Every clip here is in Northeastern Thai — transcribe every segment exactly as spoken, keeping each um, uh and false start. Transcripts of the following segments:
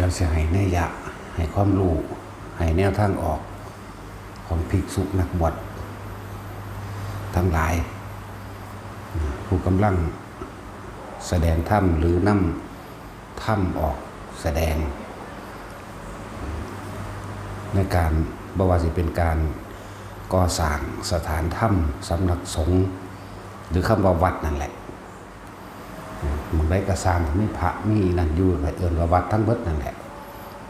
แล้วสิให้นัยยะ ให้ความรู้ ให้แนวทางออก ของภิกษุนักบวชทั้งหลาย ผู้กำลังแสดงธรรมหรือนำธรรมออกแสดง ในการบ่ว่าสิเป็นการก่อสร้างสถานธรรมสำนักสงฆ์ หรือคำว่าวัดนั่นแหละ หม่องใดก็สร้างมีพระมีนั่นอยู่ก็เอิ้นว่าวัดทั้งเบิดนั่นแหละ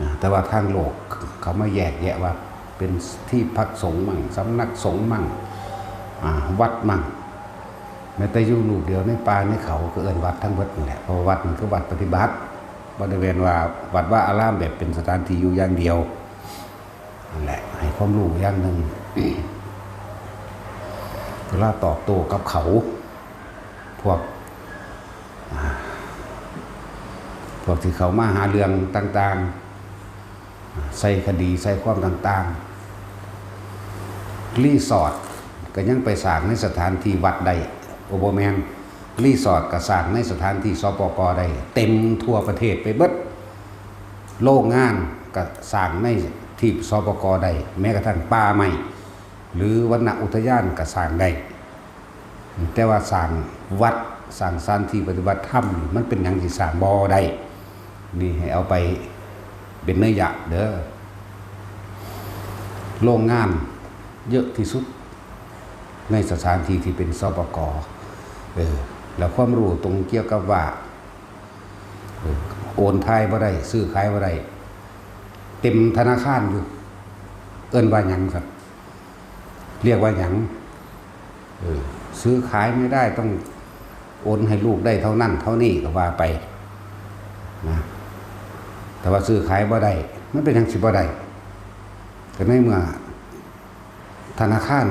นะ แต่ว่าทางโลกเขามาแยกแยะว่าเป็นที่พักสงฆ์มั่ง สำนักสงฆ์มั่ง อ่า วัดมั่ง แม้แต่อยู่รูปเดียวในป่าในเขาก็เอิ้นวัดทั้งเบิดนั่นแหละ เพราะว่าวัดมันคือวัดปฏิบัติ บ่ได้แม่นว่าวัดวาอารามแบบเป็นสถานที่อยู่อย่างเดียว นั่นแหละ ให้ความรู้อย่างหนึ่ง เวลาตอบโต้กับเขา พวก อ่า พวกที่เขามาหาเรื่องต่างๆ ใส่คดีใส่ความต่างๆ รีสอร์ทก็ยังไปสร้างในสถานที่วัดได้ โอ้ บ่แม่น รีสอร์ทก็สร้างในสถานที่ สปก ได้ เต็มทั่วประเทศไปเบิด โรงงานก็สร้างในที่ สปก ได้ แม้กระทั่งป่าไม้ หรือวรรณอุทยานก็สร้างได้ แต่ว่าสร้างวัด สร้างสถานที่ปฏิบัติธรรมนี่ มันเป็นหยังที่สร้างบ่ได้ นี่ให้เอาไปเป็นนัยยะเด้อ โรงงานเยอะที่สุดในสถานที่ที่เป็น สปก เออ แล้วความรู้ตรงเกี่ยวกับว่า เออ โอนถ่ายบ่ได้ ซื้อขายบ่ได้ เต็มธนาคารอยู่ เอิ้นว่าหยังครับ เรียกว่าหยัง เออ ซื้อขายไม่ได้ ต้องโอนให้ลูกได้เท่านั้นเท่านี้ก็ว่าไปนะ แต่ว่าซื้อขายบ่ได้ มันเป็นหยังสิบ่ได้ ก็ในเมื่อธนาคาร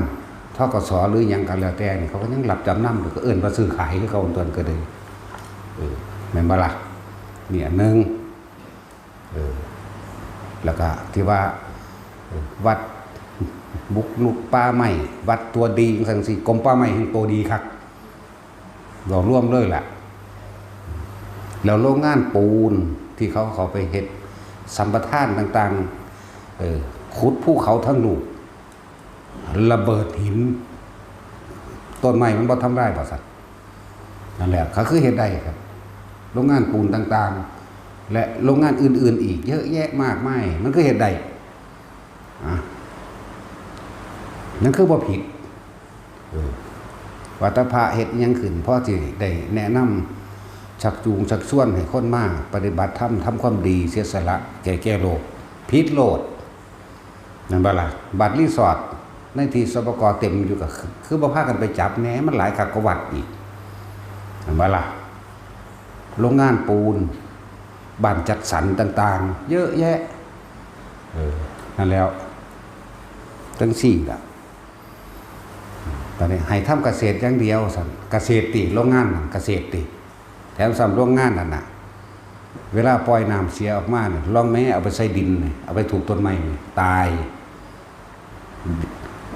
ธ.ก.ส. หรือหยังก็แล้วแต่นี่ เขาก็ยังรับจำนำอยู่ ก็เอิ้นว่าซื้อขายคือเก่า ต้นก็เลย เออ แม่นบ่ล่ะ นี่อันหนึ่ง เออ แล้วก็ที่ว่า เออ วัดบุกรุกป่าไม้ วัดตัวดีจังซี่ กรมป่าไม้แห่งตัวดีคัก เว้ารวมเลยล่ะ แล้วโรงงานปูนที่เขาเข้าไปเฮ็ดสัมปทานต่างๆ เออ ขุดภูเขาทั้งลูก ระเบิดหิน ต้นไม้มันบ่ทำลายบ่ซั่น นั่นแหละ เขาคือเฮ็ดได้ครับ โรงงานปูนต่างๆ และโรงงานอื่นๆ อีกเยอะแยะมากมาย มันคือเฮ็ดได้ อ่ะ นั่นคือบ่ผิด เออ ว่าแต่พระเฮ็ดอิหยังขึ้น พอสิได้แนะนำ ชักจูงชักชวนให้คนมาปฏิบัติธรรม ทำความดี เสียสละ แก่แก่โลก ผิดโลด นั่นบ่ล่ะ บัตรรีสอร์ทในที่ สปก เต็มอยู่ ก็คือ คือบ่พากันไปจับแหน่ มันหลายคักกว่าวัดอีก นั่นบ่ล่ะ โรงงานปูน บ้านจัดสรรต่างๆ เยอะแยะ เออ นั่นแล้ว จังซี่ล่ะ บัดนี้ให้ทำเกษตรอย่างเดียวซั่น เกษตรติ โรงงานนั่นเกษตรติ แถมซ้ำโรงงานนั่นน่ะ เวลาปล่อยน้ำเสียออกมาเนี่ย ลองแม้เอาไปใส่ดินเนี่ย เอาไปถูกต้นไม้เนี่ย ตาย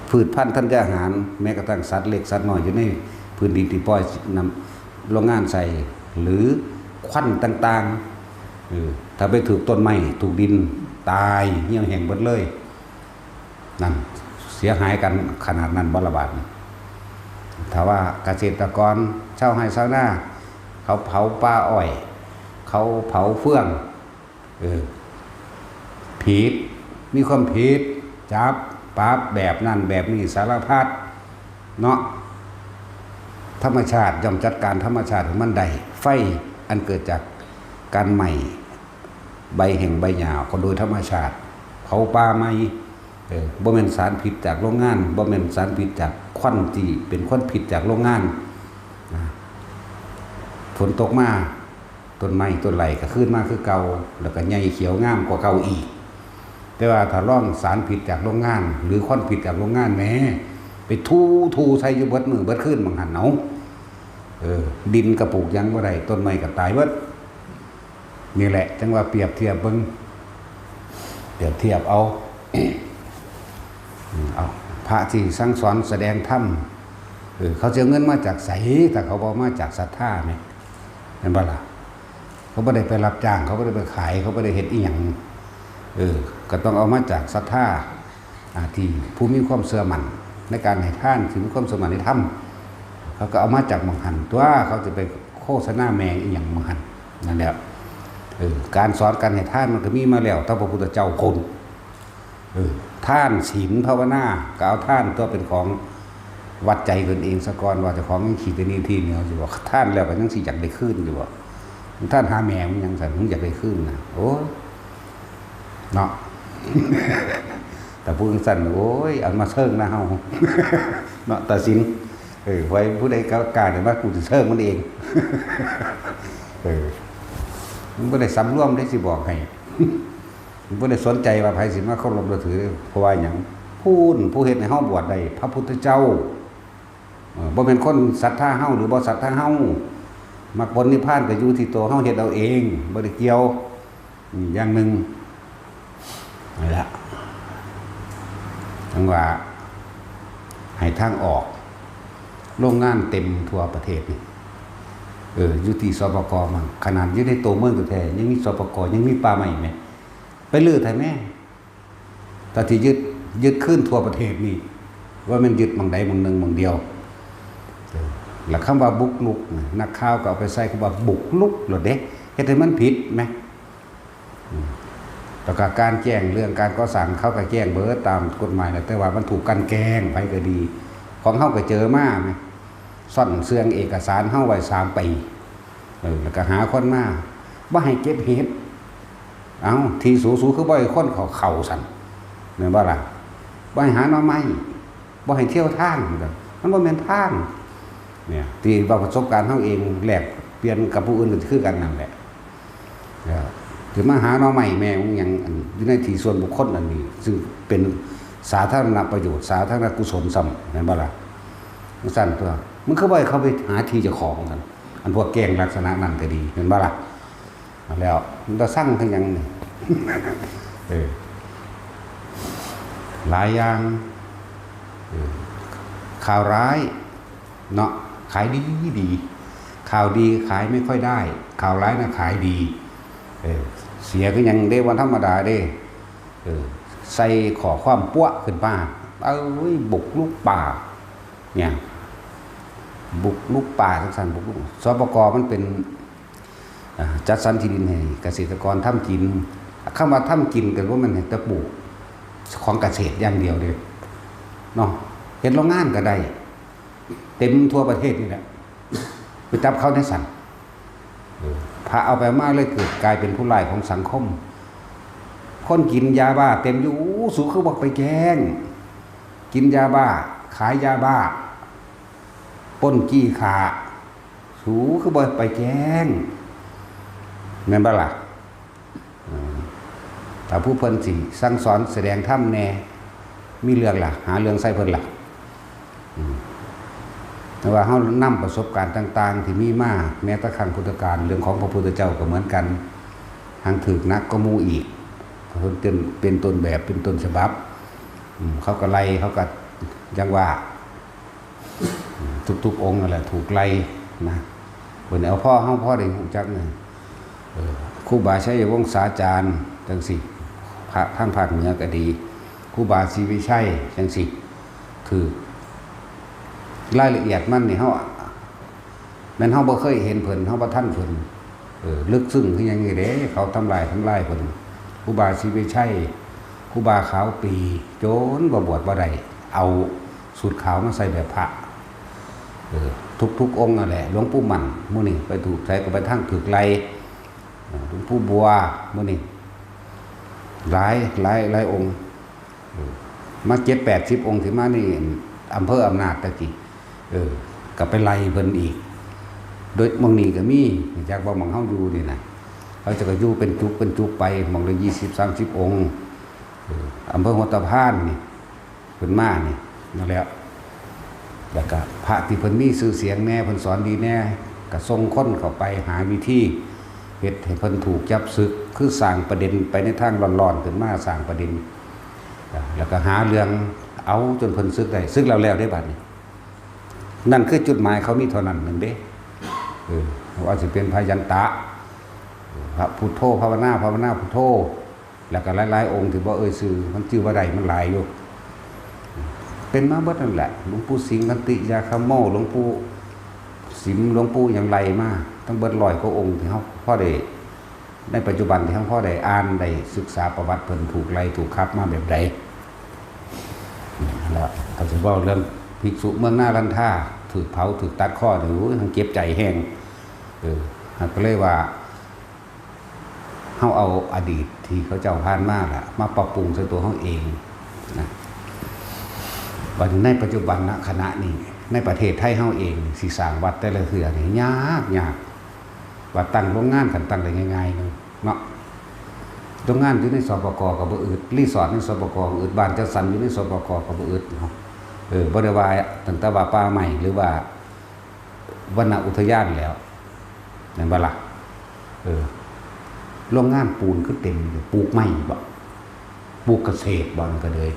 พืชพันธุ์ธัญญาหาร แม้กระทั่งสัตว์เล็กสัตว์น้อยอยู่ในพื้นดินที่ปล่อยน้ำ โรงงานใส่ หรือควันต่างๆ เออ ถ้าไปถูกต้นไม้ ถูกดิน ตาย เหี่ยวแห้งเบิดเลย นั่น เสียหายกันขนาดนั้นบ่ละบาดนี้ ถ้าว่าเกษตรกร ชาวไร่ชาวนา เขาเผาป่าอ้อย เขาเผาเฟือง เออ ผิด มีความผิด จับ ปรับ แบบนั้นแบบนี้ สารพัด เนาะ ธรรมชาติย่อมจัดการธรรมชาติให้มันได้ ไฟอันเกิดจากการไหม้ ใบแห้งใบหญ้าก็โดยธรรมชาติ เผาป่าไม้ เออ บ่แม่นสารพิษจากโรงงาน บ่แม่นสารพิษจากควันที่เป็นควันพิษจากโรงงาน นะ ฝนตกมา ต้นไม้ต้นไร่ก็คืนมาคือเก่า แล้วก็ใหญ่เขียวงามกว่าเก่าอีก แต่ว่าถ้าลองสารพิษจากโรงงาน หรือควันพิษจากโรงงานแหม ไปถูๆ ใส่อยู่เบิดมื้อเบิดคืนบางหันเอา เออ ดินก็ปลูกหยังบ่ได้ ต้นไม้ก็ตายเบิด นี่แหละ จั่งว่าเปรียบเทียบเบิ่ง เปรียบเทียบเอา เอา พระที่สั่งสอนแสดงธรรม เออ เขาสิเอาเงินมาจากไส ถ้าเขาบ่มาจากศรัทธาแหม แม่นบ่ล่ะ? เขาบ่ได้ไปรับจ้าง เขาบ่ได้ไปขาย เขาบ่ได้เฮ็ดอิหยัง เออ ก็ต้องเอามาจากศรัทธา อ่า ที่ผู้มีความเชื่อมั่นในการให้ทาน ที่มีความเชื่อมั่นในธรรม เขาก็เอามาจากหม่องหั่นตั๊ว เขาจะไปโฆษณาแม่งอิหยังหม่องหั่น นั่นแหละ เออ การสอนการให้ทานมันก็มีมาแล้ว ตั้งพระพุทธเจ้าคน เออ ทานศีลภาวนา ก็เอาทานตั๊วเป็นของวัดใจตนเองซะก่อน ว่าเจ้าของยังขี้ตะหนี่ตี้เหนียวอยู่บ่ ทานแล้วก็ยังสิอยากได้คืนอยู่บ่ ทานหาแม่งยังซั่น มึงอยากได้คืนนะ โอ้ย เนาะ แต่ผู้จั่งซั่น โอ้ย เอามาเซิงนะเฮา เนาะ ตัดสิน เออ ไว้ผู้ใดกล้า กล้าเนี่ยมา กูสิเซิงมันเอง เออ มันบ่ได้สำรวมได้สิบอกให้ มันบ่ได้สนใจว่าไผสิมาเคารพนับถือ เพราะว่าหยัง ผู้ ผู้เฮ็ดให้เฮาบวชได้ พระพุทธเจ้า เออ บ่แม่นคนศรัทธาเฮาหรือบ่ศรัทธาเฮา มรรคผลนิพพานก็อยู่ที่ตัวเฮาเฮ็ดเอาเอง บ่ได้เกี่ยว อืม อย่างหนึ่ง นั่นแหละ จั่งว่า ให้ทางออก โรงงานเต็มทั่วประเทศนี่ เออ อยู่ที่ สปก มั้ง ขนาดอยู่ในตัวเมืองแท้ๆ ยังมี สปก ยังมีป่าไม้แหม ไปรื้อไถแหม ถ้าสิยึด ยึดคืนทั่วประเทศนี่ ว่าแม่นยึดหม่องใดหม่องหนึ่งหม่องเดียว เออ แล้วคำว่าบุกรุกนะ นักข่าวก็เอาไปใส่คำว่าบุกรุกโลดเด้ เฮ็ดให้มันผิดแหม อืม แล้วก็การแจ้งเรื่องการก่อสร้าง เขาก็แจ้งเบิดตามกฎหมายแหละ แต่ว่ามันถูกกลั่นแกล้ง ไผก็ดี ของเฮาก็เจอมาแหม ซ่อนเซื่องเอกสารเฮาไว้สามปี เออ แล้วก็หาคนมา บ่ให้เก็บเห็ด เอ้า ที่สู สูคือบ่ให้คนเขาเข้าซั่น แม่นบ่ล่ะ บ่ให้หาหน่อไม้ บ่ให้เที่ยวทาง มันบ่แม่นทาง เนี่ย ที่ว่าประสบการณ์เฮาเอง แลกเปลี่ยนกับผู้อื่นก็คือกันนั่นแหละ เออ สิมาหาหน่อไม้แม่งอิหยัง อัน อยู่ในที่ส่วนบุคคลอันนี้ ซึ่งเป็นสาธารณประโยชน์ สาธารณกุศลซ้ำ แม่นบ่ล่ะ จั่งซั่นตั๊ว มันคือบ่ให้เขาไปหาที่เจ้าของซั่น อันพวกแกล้งลักษณะนั้นก็ดี แม่นบ่ล่ะ แล้วมันจะสั่งคือหยังนี่ เออ หลายอย่าง เออ ข่าวร้าย เนาะ ขายดีดี ข่าวดีขายไม่ค่อยได้ ข่าวร้ายน่ะขายดี เออ เสียคือหยังเด้ วันธรรมดาเด้ เออ ใส่ข้อความปั๊วขึ้นมา เอ้ย บุกรุกป่า เนี่ย บุกรุกป่า จั่งซั่น บุกรุก สปก มันเป็น อ่า จัดสรรที่ดินให้เกษตรกรทำกิน คำว่าทำกินก็บ่แม่นให้แต่ปลูกของเกษตรอย่างเดียวเด้ เนาะ เฮ็ดโรงงานก็ได้ เต็มทั่วประเทศนี่แหละ ไปจับเขาในสั่น เออ พระเอาไปมาเลยเกิดกลายเป็นผู้ร้ายของสังคม คนกินยาบ้าเต็มอยู่ อู้ สูคือบ่ไปแกล้ง กินยาบ้า ขายยาบ้า ปล้นจี้ฆ่า สูคือบ่ไปแกล้ง แม่นบ่ล่ะ เออ ถ้าผู้เพิ่นสิสั่งสอนแสดงธรรมแหน่ มีเรื่องล่ะ หาเรื่องใส่เพิ่นล่ะ อืม แต่ว่าเฮานำประสบการณ์ต่างๆ ที่มีมา แม้แต่ครั้งพุทธกาล เรื่องของพระพุทธเจ้าก็เหมือนกัน หังถืกหนักกว่าหมู่อีก เพิ่นเป็น เป็นต้นแบบ เป็นต้นฉบับ อืม เขาก็ไล่ เขาก็ จั่งว่า ทุกๆองค์นั่นแหละถูกไล่นะ เพิ่นเอาพ่อเฮาพ่อได้ฮู้จักนี่ เออ ครูบาชัยวงศาจารย์จั่งซี้ พระทางภาคเหนือก็ดี ครูบาศรีวิชัยจั่งซี้ ถืก รายละเอียดมันนี่เฮา แม่นเฮาบ่เคยเห็นเพิ่น เฮาบ่ทันเพิ่น เออ ลึกซึ้งคือหยังนี่เด้ เขาทำลาย ทำลายเพิ่น ครูบาศรีวิชัย ครูบาขาวปี จนว่าบวชบ่ได้ เอาสูทขาวมาใส่แบบพระ เออ ทุกๆองค์นั่นแหละ หลวงปู่มั่น หมู่นี้ ไปถูกไสก็ไปทางถืกไล่ เออ หลวงปู่บัว หมู่นี้ หลาย หลาย หลายองค์ เออ มาเจ็ดแปดสิบองค์ที่มานี่ อำเภออำนาจตะกี้ เออ ก็ไปไล่เพิ่นอีก โดยหม่องนี้ก็มี จักว่าหม่องเฮาอยู่นี่นะ เขาจะก็อยู่เป็นจุกเป็นจุกไป หม่องละยี่สิบสามสิบองค์ เออ อำเภอหัวตะพานนี่ เพิ่นมานี่ นั่นแหละ แล้วก็พระที่เพิ่นมีชื่อเสียงแหน่ เพิ่นสอนดีแหน่ ก็ส่งคนเข้าไปหาวิธีเฮ็ดให้เพิ่นถูกจับสึก คือสร้างประเด็นไปในทางร้อนๆ ขึ้นมา สร้างประเด็น แล้วก็หาเรื่องเอาจนเพิ่นสึกได้ สึกแล้วแล้วเด้บัดนี้ นั่นคือจุดหมายเขามีเท่านั้นหนึ่งเด้ เออ ว่าสิเป็นพระยันตะ พระพุทโธภาวนา ภาวนาพุทโธ แล้วก็หลายๆองค์ที่บ่เอ่ยชื่อ มันชื่อบ่ได้ มันหลายอยู่ เป็นมาเบิดนั่นแหละ หลวงปู่สิงห์ขันติยาคโม หลวงปู่สิม หลวงปู่หยังไล่มา ทั้งเบิดร้อยกว่าองค์ที่เฮาพอได้ ในปัจจุบันที่เฮาพอได้อ่านได้ศึกษาประวัติเพิ่น ถูกไล่ถูกขับมาแบบใด แล้วก็สิเว้าเรื่องภิกษุเมืองนาลันทา ถูกเผาถูกตัดคอนี่ โอ้ย ทั้งเจ็บใจแฮง เออ ก็เลยว่า เฮาเอาอดีตที่เขาเจ้าผ่านมาล่ะ มาปรับปรุงใส่ตัวเฮาเองนะ บัดนี้ในปัจจุบันนะ ขณะนี้ ในประเทศไทยเฮาเอง สิสร้างวัดแต่ละเทื่อนี่ยาก ยาก ว่าตั้งโรงงาน คันตั้งได้ง่ายๆหนึ่งเนาะ โรงงานอยู่ใน สปก ก็บ่อึด รีสอร์ทใน สปก ก็อึด บ้านจัดสรรอยู่ใน สปก ก็บ่อึดเนาะ เออ บ่ได้ว่าตั้งแต่ว่าป่าไม้ หรือว่าวนอุทยานแล้ว แม่นบ่ล่ะ เออ โรงงานปูนคือเต็มอยู่ ปลูกไม้บ่ ปลูกเกษตรบ่ มันก็เลย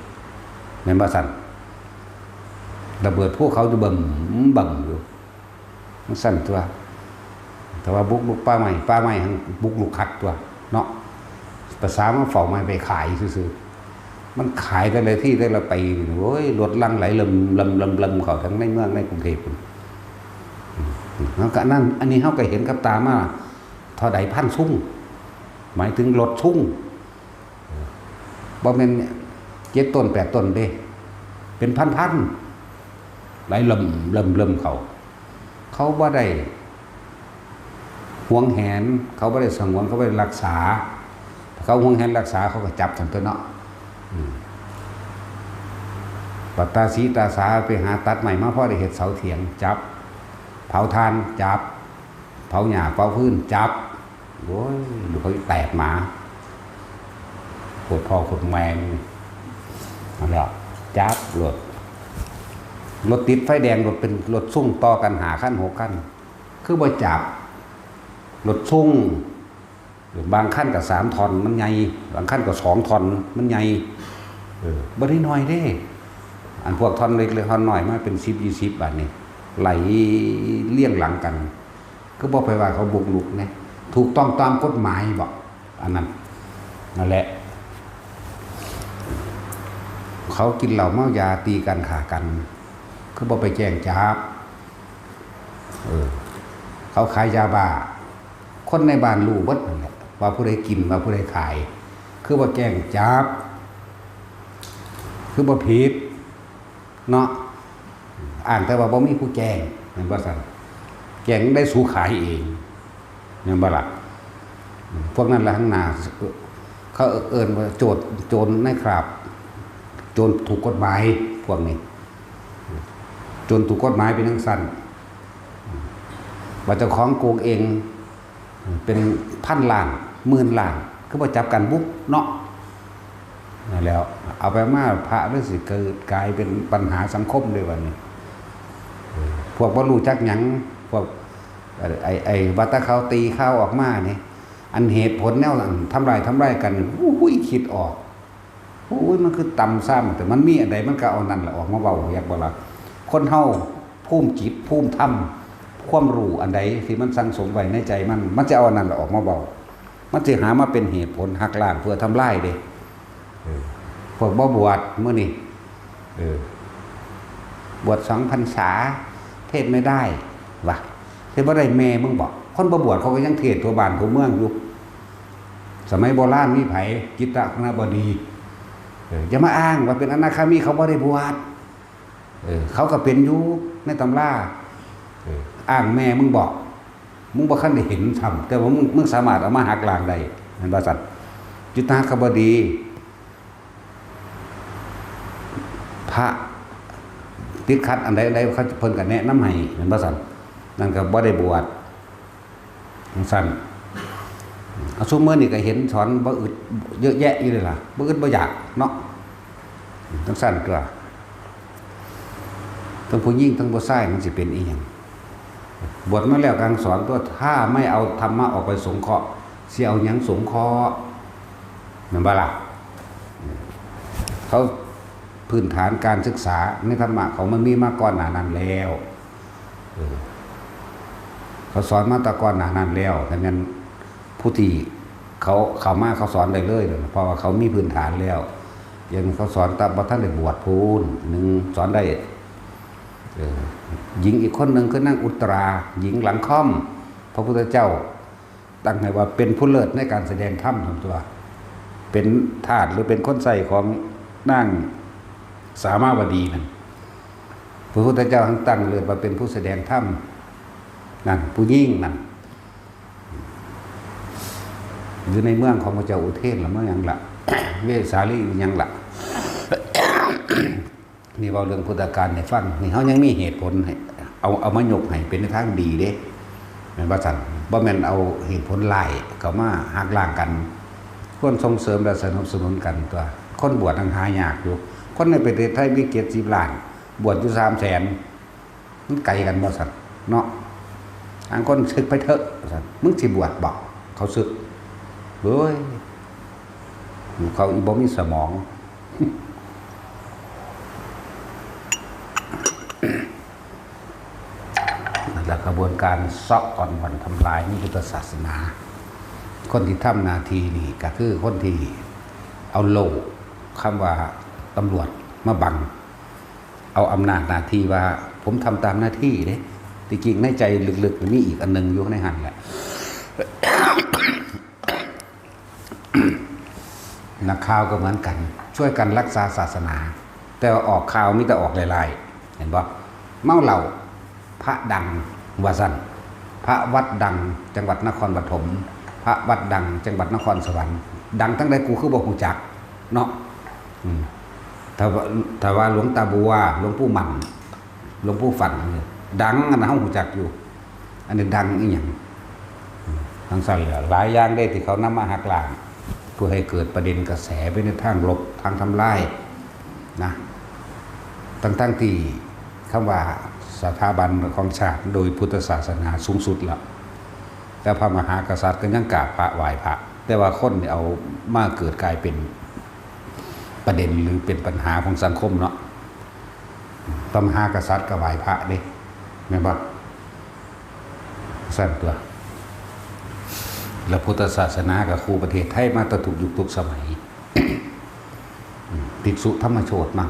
แม่นบ่ซั่น ระเบิดภูเขาอยู่เบิ่มเบิ่มอยู่ มันซั่นตัว แต่ว่าบุกรุกป่าไม้ ป่าไม้หั่นบุกรุกคักตัว เนาะ ภาษามาเฝ้าไม้ไปขายซื่อๆ มันขายแต่ละที่แต่ละปีนี่ โอ้ย รถหลั่งไหลเริ่มเริ่มเริ่มเริ่มเข้าทั้งในเมืองในกรุงเทพฯ อืม แล้วก็อันนั้น อันนี้เฮาก็เห็นกับตามา เท่าใดพันซุง หมายถึงรถซุง บ่แม่นเจ็ดต้นแปดต้นเด้ เป็นพันๆ ไหลเริ่มเริ่มเริ่มเข้า เขาบ่ได้หวงแหน เขาบ่ได้สงวน เขาบ่ได้รักษา ถ้าเขาหวงแหนรักษา เขาก็จับกันตัวเนาะ อืม บัดตาสีตาสาไปหาตัดไม้มาพอได้เฮ็ดเสาเถียง จับ เผาถ่าน จับ เผาหญ้าเผาฟืน จับ โอ้ย ดูเขาแตกหมา โคตรพ่อโคตรแม่มึง นั่นแหละ จับรถ รถติดไฟแดง รถเป็นรถซุงต่อกันห้าคันหกคัน คือบ่จับ รถซุง บางคันก็สามท่อน มันใหญ่ บางคันก็สองท่อน มันใหญ่ เออ บ่ได้น้อยเด้ อันพวกท่อนเล็กหรือท่อนน้อยมาเป็นสิบยี่สิบ บาดนี้ ไหลเรียงหลังกัน ก็บ่ไปว่าเขาบุกรุกนะ ถูกต้องตามกฎหมายบ่ อันนั้น นั่นแหละ เขากินเหล้าเมายาตีกันฆ่ากัน คือบ่ไปแจ้งจับ เออ เขาขายยาบ้า คนในบ้านรู้เบิดนั่นแหละ ว่าผู้ใดกิน ว่าผู้ใดขาย คือบ่แจ้งจับ คือบ่ผิด เนาะ อ้างแต่ว่าบ่มีผู้แจ้ง แม่นบ่ซั่น แจ้งได้สูขายเอง แม่นบ่ล่ะ พวกนั้นละข้างหน้า เขาเอิ้นว่าโจร โจรในคราบ โจรถูกกฎหมาย พวกนี้ โจรถูกกฎหมายเป็นจั่งซั้น ว่าเจ้าของโกงเอง เป็นพันล้าน หมื่นล้าน คือบ่จับกันบุกเนาะ นั่นแหล้ว เอาไปมาพระเลยสิเกิดกลายเป็นปัญหาสังคมเลยวันนี้ เออ พวกบ่รู้จักหยัง พวก ไอ้ ไอ้ ไอ้ ว่าแต่เขาตีข่าวออกมานี่ อันเหตุผลแนวอันทำลาย ทำลายกัน โอ้ย คิดออก โอ้ย มันคือต่ำซ้ำ แต่มันมีอันใดมันก็เอานั่นแหละออกมาเว้า อยากบ่ล่ะ คนเฮาภูมิจิต ภูมิธรรม ความรู้อันใดที่มันสั่งสมไว้ในใจมัน มันจะเอาอันนั้นแหละออกมาเว้า มันจะหามาเป็นเหตุผลหักล้างเพื่อทำลายเด้ เออ พวกบ่บวชมื้อนี้ เออ บวชสองพรรษา เทศน์ไม่ได้ วะ เทศน์บ่ได้แม่มึงบอก คนบ่บวชเขาก็ยังเทศน์ทั่วบ้านทั่วเมืองอยู่ สมัยโบราณมีไผ จิตรคณบดี เออ อย่ามาอ้างว่าเป็นอนาคามี เขาบ่ได้บวช เออ เขาก็เป็นอยู่ในตำรา เออ อ้างแม่มึงบอก มึงบ่คันได้เห็นซ้ำ แต่ว่ามึง มึงสามารถเอามาหักล้างได้ แม่นบ่ซั่น จิตรคณบดี พระติดขัดอันใดอันใด เขา เพิ่นก็แนะนำให้ แม่นบ่ซั่น นั่นก็บ่ได้บวช จั่งซั่น เอาซุมื้อนี้ก็เห็นสอนบ่อึดเยอะแยะอยู่เลยล่ะ บ่อึดบ่อยากเนาะ จั่งซั่นตัว ทั้งผู้หญิงทั้งผู้ชายมันสิเป็นอีหยัง บวชมาแล้วกำลังสอนตัว ถ้าไม่เอาธรรมะออกไปสงเคราะห์ สิเอาหยังสงเคราะห์ แม่นบ่ล่ะ เขาพื้นฐานการศึกษาในธรรมะเขามันมีมาก่อนหน้านั้นแล้ว เออ เขาสอนมาแต่ก่อนหน้านั้นแล้ว แต่แม่น ผู้ที่เขาเข้ามาเขาสอนได้เลย เพราะว่าเขามีพื้นฐานแล้ว อย่างเขาสอนตามบ่ทันได้บวชพู้นหนึ่งสอนได้ เออ หญิงอีกคนหนึ่งคือนางอุตรา หญิงหลังค่อม พระพุทธเจ้าตั้งให้ว่าเป็นผู้เลิศในการแสดงธรรมทั้งตัว เป็นทาสหรือเป็นคนใช้ของนางสามาวดีนั่น พระพุทธเจ้าทั้งตั้งเลยว่าเป็นผู้แสดงธรรมนั่น ผู้ยิ่งนั่น อยู่ในเมืองของพระเจ้าอุเทนละเมืองหยังละ เวสาลีอยู่หยังละ นี่เว้าเรื่องพุทธกาลให้ฟัง นี่เขายังมีเหตุผลให้ เอา เอามายกให้เป็นในทางดีเด้ แม่นบ่ซั่น บ่แม่นเอาเหตุผลร้ายเข้ามาหักล้างกัน ควรส่งเสริมและสนับสนุนกันตัว คนบวชนั่งหายากอยู่ คนในประเทศไทยมีเจ็ดสิบล้าน บวชอยู่สามแสน มันไกลกันบ่ซั่นเนาะ อันคนศึกไปเถอะซั่น มึงสิบวชบ่ เขาศึก เฮ้ย เขาอีบ่มีสมอง และกระบวนการเซาะก่อนบ่อนทำลายนี่พุทธศาสนา คนที่ทำหน้าที่นี่ก็คือคนที่เอาโล่คำว่าตำรวจมาบัง เอาอำนาจหน้าที่ว่าผมทำตามหน้าที่เด้ ที่จริงในใจลึกๆมีอีกอันหนึ่งอยู่ในหันแหละ นักข่าวก็เหมือนกัน ช่วยกันรักษาศาสนา แต่ว่าออกข่าวมีแต่ออกลายๆ เห็นบ่ เมาเหล้า พระดัง ว่าซั่น พระวัดดังจังหวัดนครปฐม พระวัดดังจังหวัดนครสวรรค์ ดังทั้งใดกูคือบ่ฮู้จักเนาะ อืม ถ้าว่า ถ้าว่าหลวงตาบัว หลวงปู่หมั่น หลวงปู่ฝันเนี่ยดังอันนั้นเฮาฮู้จักอยู่ อันนี้ดังอีหยัง ทั้งสั่นแหละ หลายอย่างได้ที่เขานำมาหักล้าง เพื่อให้เกิดประเด็นกระแสไปในทางลบ ทางทำลายนะ ทั้งๆที่คำว่าสถาบันของชาติโดยพุทธศาสนาสูงสุดแล้ว แต่พระมหากษัตริย์ก็ยังกราบพระไหว้พระ แต่ว่าคนนี่เอามาเกิดกลายเป็นประเด็นหรือเป็นปัญหาของสังคมเนาะ พระมหากษัตริย์ก็ไหว้พระเด้ แม่นบ่ ซั่นตัว แล้วพุทธศาสนาก็คู่ประเทศไทยมาแต่ทุกยุคทุกสมัย ภิกษุธรรมโชติมั่ง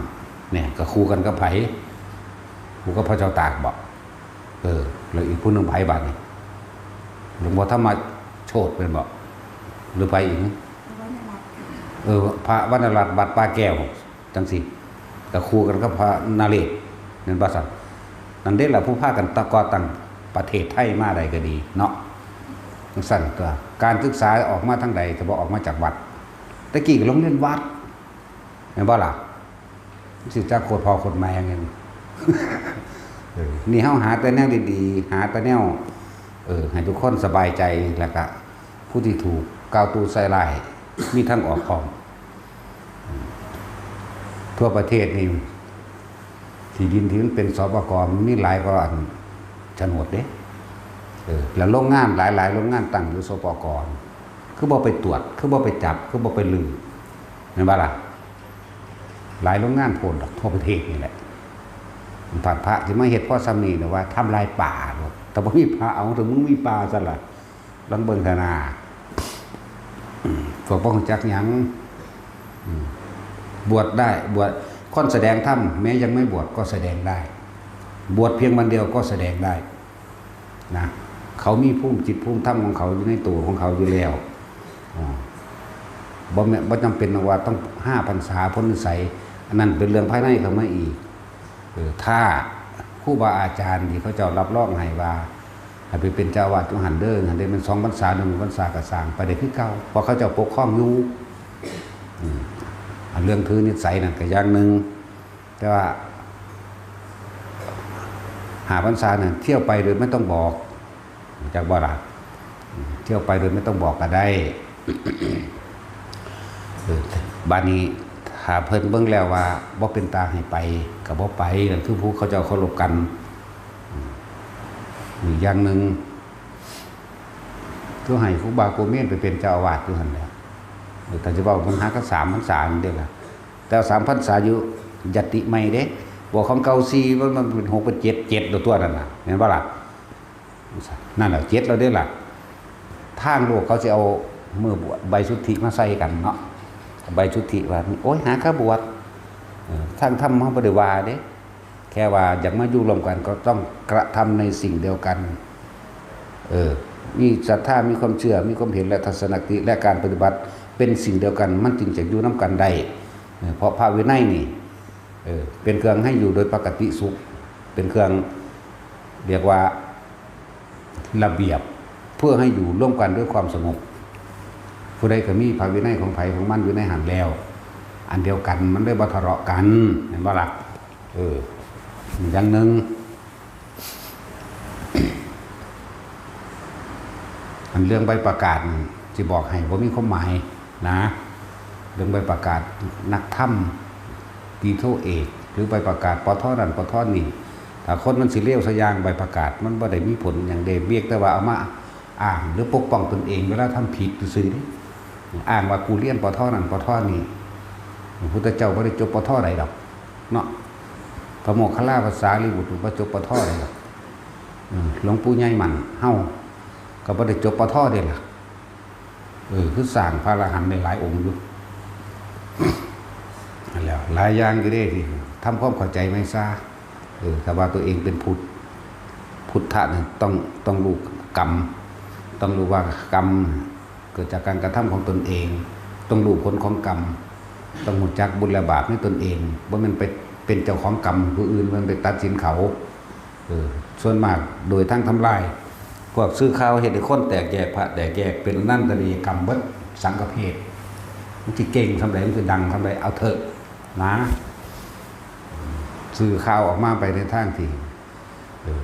เนี่ยก็คู่กันกับไผ คู่กับพระเจ้าตากบ่ เออ แล้วอีกผู้หนึ่งไผบัดนี่ หลวงพ่อธรรมโชติแม่นบ่ หรือไผอีก เออ พระวรรณรัตน์วัดป่าแก้ว จังซี่ ก็คู่กันกับพระนเรศ แม่นบ่ซั่น นั่นเด้ล่ะผู้พากันตะก่อตั้งประเทศไทยมาได้ก็ดีเนาะ จังซั่นตัว การศึกษาออกมาทางใด ถ้าบ่ออกมาจากวัด แต่กี้ก็โรงเรียนวัด แม่นบ่ล่ะ สิจักโคตรพ่อโคตรแม่หยัง เออ นี่เฮาหาแต่แนวดีๆ หาแต่แนว เออ ให้ทุกคนสบายใจ แล้วก็ผู้ที่ถูกกล่าวตู่ใส่ร้าย มีทางออกพร้อม ทั่วประเทศนี่ ที่ดินที่มันเป็น สปก มันมีหลายกว่าอันโฉนดเด้ เออ แล้วโรงงานหลายๆ โรงงานตั้งอยู่ สปก คือบ่ไปตรวจ คือบ่ไปจับ คือบ่ไปรื้อ แม่นบ่ล่ะ หลายโรงงานโพดดอกทั่วประเทศนี่แหละ พระ พระที่มาเฮ็ดพอส่ำนี้นะว่าทำลายป่าโลด แต่บ่มีพระเอา แต่มึงมีป่าซั่นล่ะ ลองเบิ่งเถาะนา อืม พวกบ่รู้จักหยัง อืม บวชได้ บวช คนแสดงธรรม แม้ยังไม่บวชก็แสดงได้ บวชเพียงวันเดียวก็แสดงได้ นะ เขามีภูมิจิตภูมิธรรมของเขาอยู่ในตัวของเขาอยู่แล้ว อ่า บ่แม่น บ่จำเป็นว่าต้องห้าพรรษาพ้นนิสัย อันนั้นเป็นเรื่องภายในเข้ามาอีก เออ ถ้าครูบาอาจารย์ที่เขาเจ้ารับรองให้ว่า ให้ไปเป็นเจ้าอาวาสอยู่หั่นเด้อ หั่นได้แม่นสองพรรษา หนึ่งพรรษาก็สร้างไปได้คือเก่า เพราะเขาเจ้าปกครองอยู่ อืม อันเรื่องถือนิสัยนั่นก็อย่างหนึ่ง แต่ว่าห้าพรรษานั่นเที่ยวไปโดยไม่ต้องบอก จักบ่ล่ะ อืม เที่ยวไปโดยไม่ต้องบอกก็ได้ เออ บาดนี้ถ้าเพิ่นเบิ่งแล้วว่าบ่เป็นตาให้ไป ก็บ่ไป นั่นคือผู้เขาเจ้าเคารพกัน อืม อีกอย่างหนึ่ง คือให้ครูบาโกเมนไปเป็นเจ้าอาวาสอยู่หั่นแหละ เออ ถ้าจะเว้ามันหาก็สามพรรษานั่นเด้ล่ะ แต่สามพรรษาอยู่ยติใหม่เด้ บวกของเก่าสี่ มัน มันเป็นหกเป็นเจ็ด เจ็ดแล้วตัวนั่นน่ะ เห็นบ่ล่ะ นั่นแหละ เจ็ดแล้วเด้ล่ะ ทางโลกเขาสิเอามือบวชใบสุทธิมาใส่กันเนาะ ใบสุทธิว่า โอ้ย หาข้าบวช เออ ทางธรรมเขาบ่ได้ว่าเด้ แค่ว่าอยากมาอยู่ร่วมกันก็ต้องกระทำในสิ่งเดียวกัน เออ มีศรัทธา มีความเชื่อ มีความเห็นและทัศนคติ และการปฏิบัติเป็นสิ่งเดียวกัน มันจึงจะอยู่นำกันได้ เออ เพราะพระวินัยนี่ เออ เป็นเครื่องให้อยู่โดยปกติสุข เป็นเครื่องเรียกว่าระเบียบ เพื่อให้อยู่ร่วมกันด้วยความสงบ ผู้ใดก็มีพระวินัยของไผของมันอยู่ในหั้นแล้ว อันเดียวกัน มันเลยบ่ทะเลาะกัน แม่นบ่ล่ะ เออ อย่างหนึ่ง อันเรื่องใบประกาศนี่สิบอกให้ บ่มีความหมายนะ เรื่องใบประกาศนักธรรม ตรีโทเอก หรือใบประกาศ ปท นั่น ปท นี่ ถ้าคนมันสิเลวซะอย่าง ใบประกาศมันบ่ได้มีผลหยังเด้ เพียงแต่ว่าเอามาอ้างหรือปกป้องตนเองเวลาทำผิดซื่อๆเด้ อ้างว่ากูเรียน ปท นั่น ปท นี่ พระพุทธเจ้าบ่ได้จบ ปท ใดดอกเนาะ พระโมคคัลลาภาษาลีบุตรบ่จบ ปท ใดดอก อืม หลวงปู่ใหญ่มั่นเฮาก็บ่ได้จบ ปท เด้ล่ะ เออ คือสร้างพระอรหันต์ได้หลายองค์อยู่ นั่นแหละ หลายอย่างอยู่เด้ที่ทำความเข้าใจไม่ซะ เออ ถ้าว่าตัวเองเป็นพุทธ พุทธะเนี่ยต้อง ต้องรู้กรรม ต้องรู้ว่ากรรมเกิดจากการกระทำของตนเอง ต้องรู้ผลของกรรม ต้องรู้จักบุญและบาปในตนเอง บ่แม่นไปเป็นเจ้าของกรรมผู้อื่น บ่แม่นไปตัดสินเขา เออ ส่วนมากโดยทางทำลาย พวกสื่อข่าวเฮ็ดให้คนแตกแยก พระแตกแยก เป็นอนันตริยกรรมเบิด สังฆเพศ มันสิเก่งส่ำใด มันสิดังส่ำใด เอาเถอะนะ สื่อข่าวออกมาไปในทางที่ เออ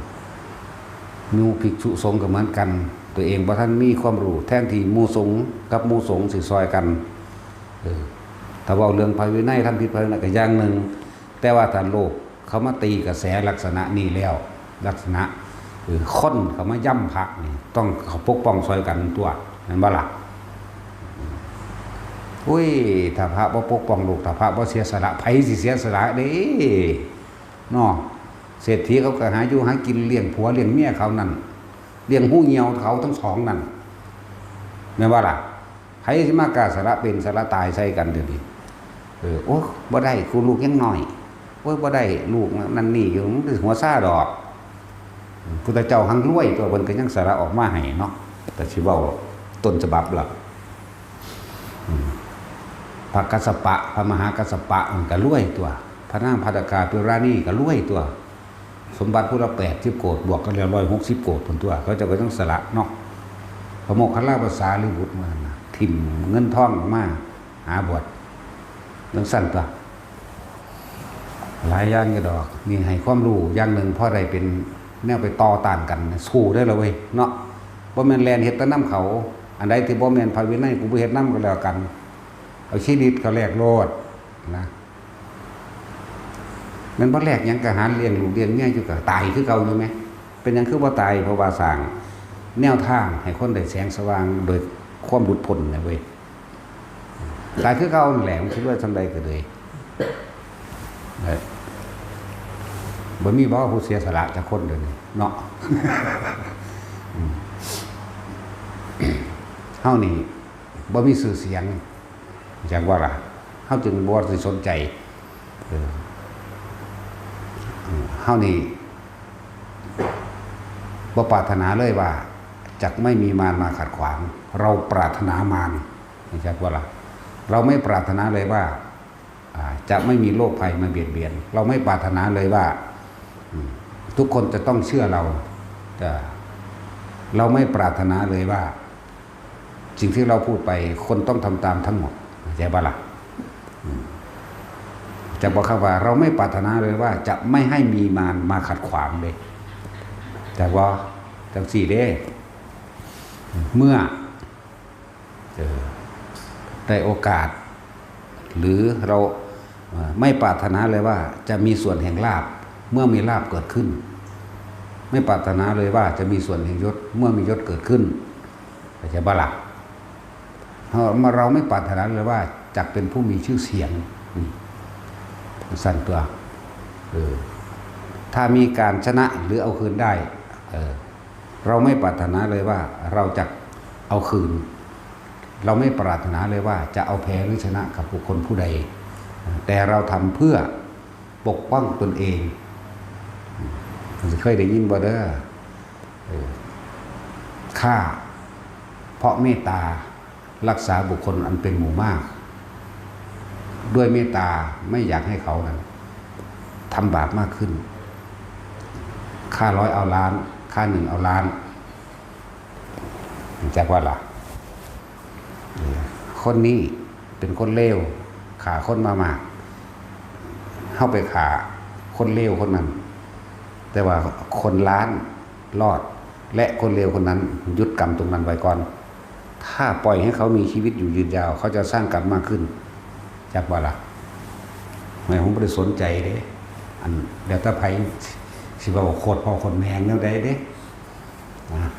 หมู่ภิกษุสงฆ์ก็เหมือนกัน ตัวเองบ่ทันมีความรู้ แทนที่หมู่สงฆ์กับหมู่สงฆ์สิซอยกัน เออ ถ้าเว้าเรื่องพระวินัย ทำผิดพระวินัยก็อย่างหนึ่ง แต่ว่าถ้าโลกเขามาตีกระแสลักษณะนี้แล้ว ลักษณะ เออ คนเขามาย้ำพระนี่ ต้องเขาปกป้องซอยกันตั๊ว แม่นบ่ล่ะ อุ้ย ถ้าพระบ่ปกป้องลูก ถ้าพระบ่เสียสละ ไผสิเสียสละเด้ เนาะ เศรษฐีเขาก็หาอยู่หากินเลี้ยงผัวเลี้ยงเมียเขานั่น เลี้ยงฮูเหี่ยวเขาทั้งสองนั่น แม่นบ่ล่ะ ไผสิมากล้าสละเป็นสละตายใส่กันเดี๋ยวนี้ เออ โอ้ บ่ได้ กูลูกยังน้อย โอ้ย บ่ได้ ลูกนั่นนี่อยู่ มันสิหัวซ่าดอก พุทธเจ้าหังรวยตั๊ว เพิ่นก็ยังสละออกมาให้เนาะ แต่สิเว้าต้นฉบับล่ะ อืม พระกัสสปะ พระมหากัสสปะมันก็รวยตั๊ว พระนางภัททกาปิราณีก็รวยตั๊ว สมบัติผู้ละแปดสิบโกฏ บวกกันแล้วร้อยหกสิบโกฏพุ้นตั๊ว เขาเจ้าก็ยังสละเนาะ พระโมคคัลลาภาษาลีบุตรมานะ ถิ่มเงินทองออกมา หาบวช จั่งซั้นตั๊ว หลายอย่างอยู่ดอก นี่ให้ความรู้อย่างหนึ่ง พอได้เป็นแนวไปต่อต้านกัน สู้ได้ละเว้ย เนาะ บ่แม่นแล่นเฮ็ดแต่นำเขา อันใดที่บ่แม่นพระวินัย กูบ่เฮ็ดนำก็แล้วกัน เอาชีวิตเขาแลกโลดนะ แม่นบ่แลกหยัง ก็หาเลี้ยงลูกเลี้ยงเมียอยู่ ก็ตายคือเก่าอยู่แหม เป็นหยังคือบ่ตาย เพราะว่าสร้างแนวทางให้คนได้แสงสว่างโดยความหลุดพ้นนะเว้ย ตายคือเก่านั่นแหละ มันสิรวยส่ำใดก็เลย เอ้ย บ่มีบ่ผู้เสียสละจักคนเดี๋ยวนี้เนาะ อืม เฮานี่บ่มีชื่อเสียง จักว่าล่ะ เฮาจึงบ่สิสนใจ เออ เฮานี่บ่ปรารถนาเลยว่าจักไม่มีมารมาขัดขวาง เราปรารถนามาร จักว่าล่ะ เราไม่ปรารถนาเลยว่า อ่า จะไม่มีโรคภัยมาเบียดเบียน เราไม่ปรารถนาเลยว่า อืม ทุกคนจะต้องเชื่อเรา แต่เราไม่ปรารถนาเลยว่า สิ่งที่เราพูดไป คนต้องทำตามทั้งหมด เข้าใจปะล่ะ อืม จักว่าคำว่า เราไม่ปรารถนาเลยว่าจะไม่ให้มีมารมาขัดขวางเด้ จักว่า จังซี้เด้ เมื่อ เออ ได้โอกาส หรือเรา เอ่อ ไม่ปรารถนาเลยว่าจะมีส่วนแห่งลาภ เมื่อมีลาภเกิดขึ้น ไม่ปรารถนาเลยว่าจะมีส่วนแห่งยศ เมื่อมียศเกิดขึ้น เข้าใจปะล่ะ เรา เราไม่ปรารถนาเลยว่าจะเป็นผู้มีชื่อเสียง นี่ จั่งซั้นตั๊ว เออ ถ้ามีการชนะหรือเอาคืนได้ เออ เราไม่ปรารถนาเลยว่าเราจะ เอาคืน เราไม่ปรารถนาเลยว่าจะเอาแพ้หรือชนะกับบุคคลผู้ใด แต่เราทำเพื่อปกป้องตนเอง เคยได้ยินบ่เด้อ เออ ฆ่าเพราะเมตตา รักษาบุคคลอันเป็นหมู่มาก ด้วยเมตตาไม่อยากให้เขานั้นทำบาปมากขึ้น ฆ่าร้อยเอาล้าน ฆ่าหนึ่งเอาล้าน จักว่าล่ะ คนนี้เป็นคนเลว ฆ่าคนมามาก เฮาไปฆ่าคนเลวคนนั้น แต่ว่าคนล้านรอด และคนเลวคนนั้นหยุดกรรมตรงนั้นไว้ก่อน ถ้าปล่อยให้เขามีชีวิตอยู่ยืนยาว เขาจะสร้างกรรมมากขึ้น จักว่าล่ะ แม่ผมบ่ได้สนใจเด้ อัน แล้วแต่ไผสิว่าโคตรพ่อโคตรแม่แนวใดเด้ นะ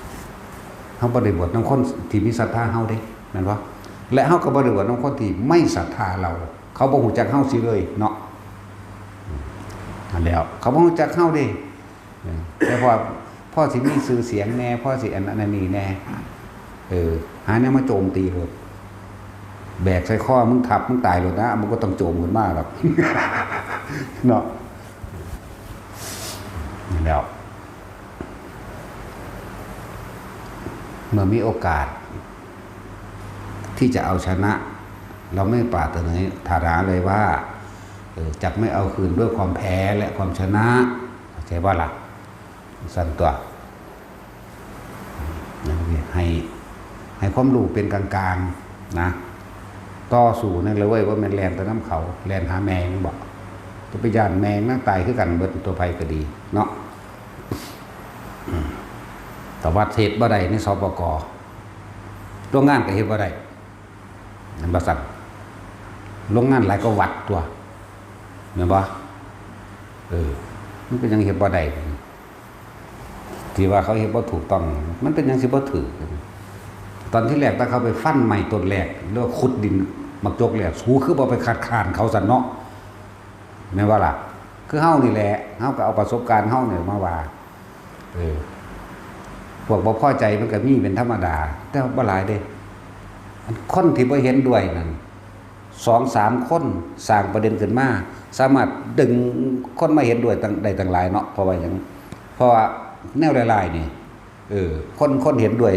เฮาบ่ได้บวชนำคนที่มีศรัทธาเฮาเด้ แม่นบ่ และเฮาก็บ่ได้บวชนำคนที่ไม่ศรัทธาเรา เขาบ่ฮู้จักเฮาสิเลยเนาะ นั่นแหล้ว เขาบ่ฮู้จักเฮาเด้ เออ แต่พอ พอสิมีชื่อเสียงแน่ พอสิอันนั้นอันนี้แน่ เออ หาแนวมาโจมตีโลด แบกใส่คอมึงทับมึงตายโลดนะ มึงก็ต้องโจมขึ้นมาหรอก เนาะ นั่นแหล้ว เมื่อมีโอกาส ที่จะเอาชนะ เราไม่ปรารถนาเลยว่า เออ จะไม่เอาคืนด้วยความแพ้และความชนะ เข้าใจบ่ล่ะ สั่นตัว ให้ ให้ความรู้เป็นกลางๆ นะ ต่อสู้นั่นเลยเว้ย ว่าแม่นแล่นแต่น้ำเขา แล่นหาแมงบอก จะไปย่านแมงนั่งตายคือกันเบิดตัวไผก็ดีเนาะ อืม แต่ว่าเฮ็ดบ่ได้ใน สปก โรงงานก็เฮ็ดบ่ได้ นั่นบ่สั่น โรงงานหลายก็วัดตัว แม่นบ่ เออ มันก็ยังเฮ็ดบ่ได้ ที่ว่าเขาเฮ็ดบ่ถูกต้อง มันเป็นหยังสิบ่ถูก ตอนที่แรกถ้าเขาไปฟันไม้ต้นแรก หรือว่าขุดดินหมากจกแรก สูคือบ่ไปคัดค้านเขาสั่นเนาะ แม่นบ่ล่ะ คือเฮานี่แหละ เฮาก็เอาประสบการณ์เฮาเนี่ยมาว่า เออ พวกบ่พอใจมันก็มีเป็นธรรมดา แต่บ่หลายเด้ อันคนที่บ่เห็นด้วยนั่น สองสามคนสร้างประเด็นขึ้นมา สามารถดึงคนมาเห็นด้วยตั้ง ได้ตั้งหลายเนาะ เพราะว่าหยัง เพราะว่าแนวร้ายๆนี่ เออ คน คนเห็นด้วย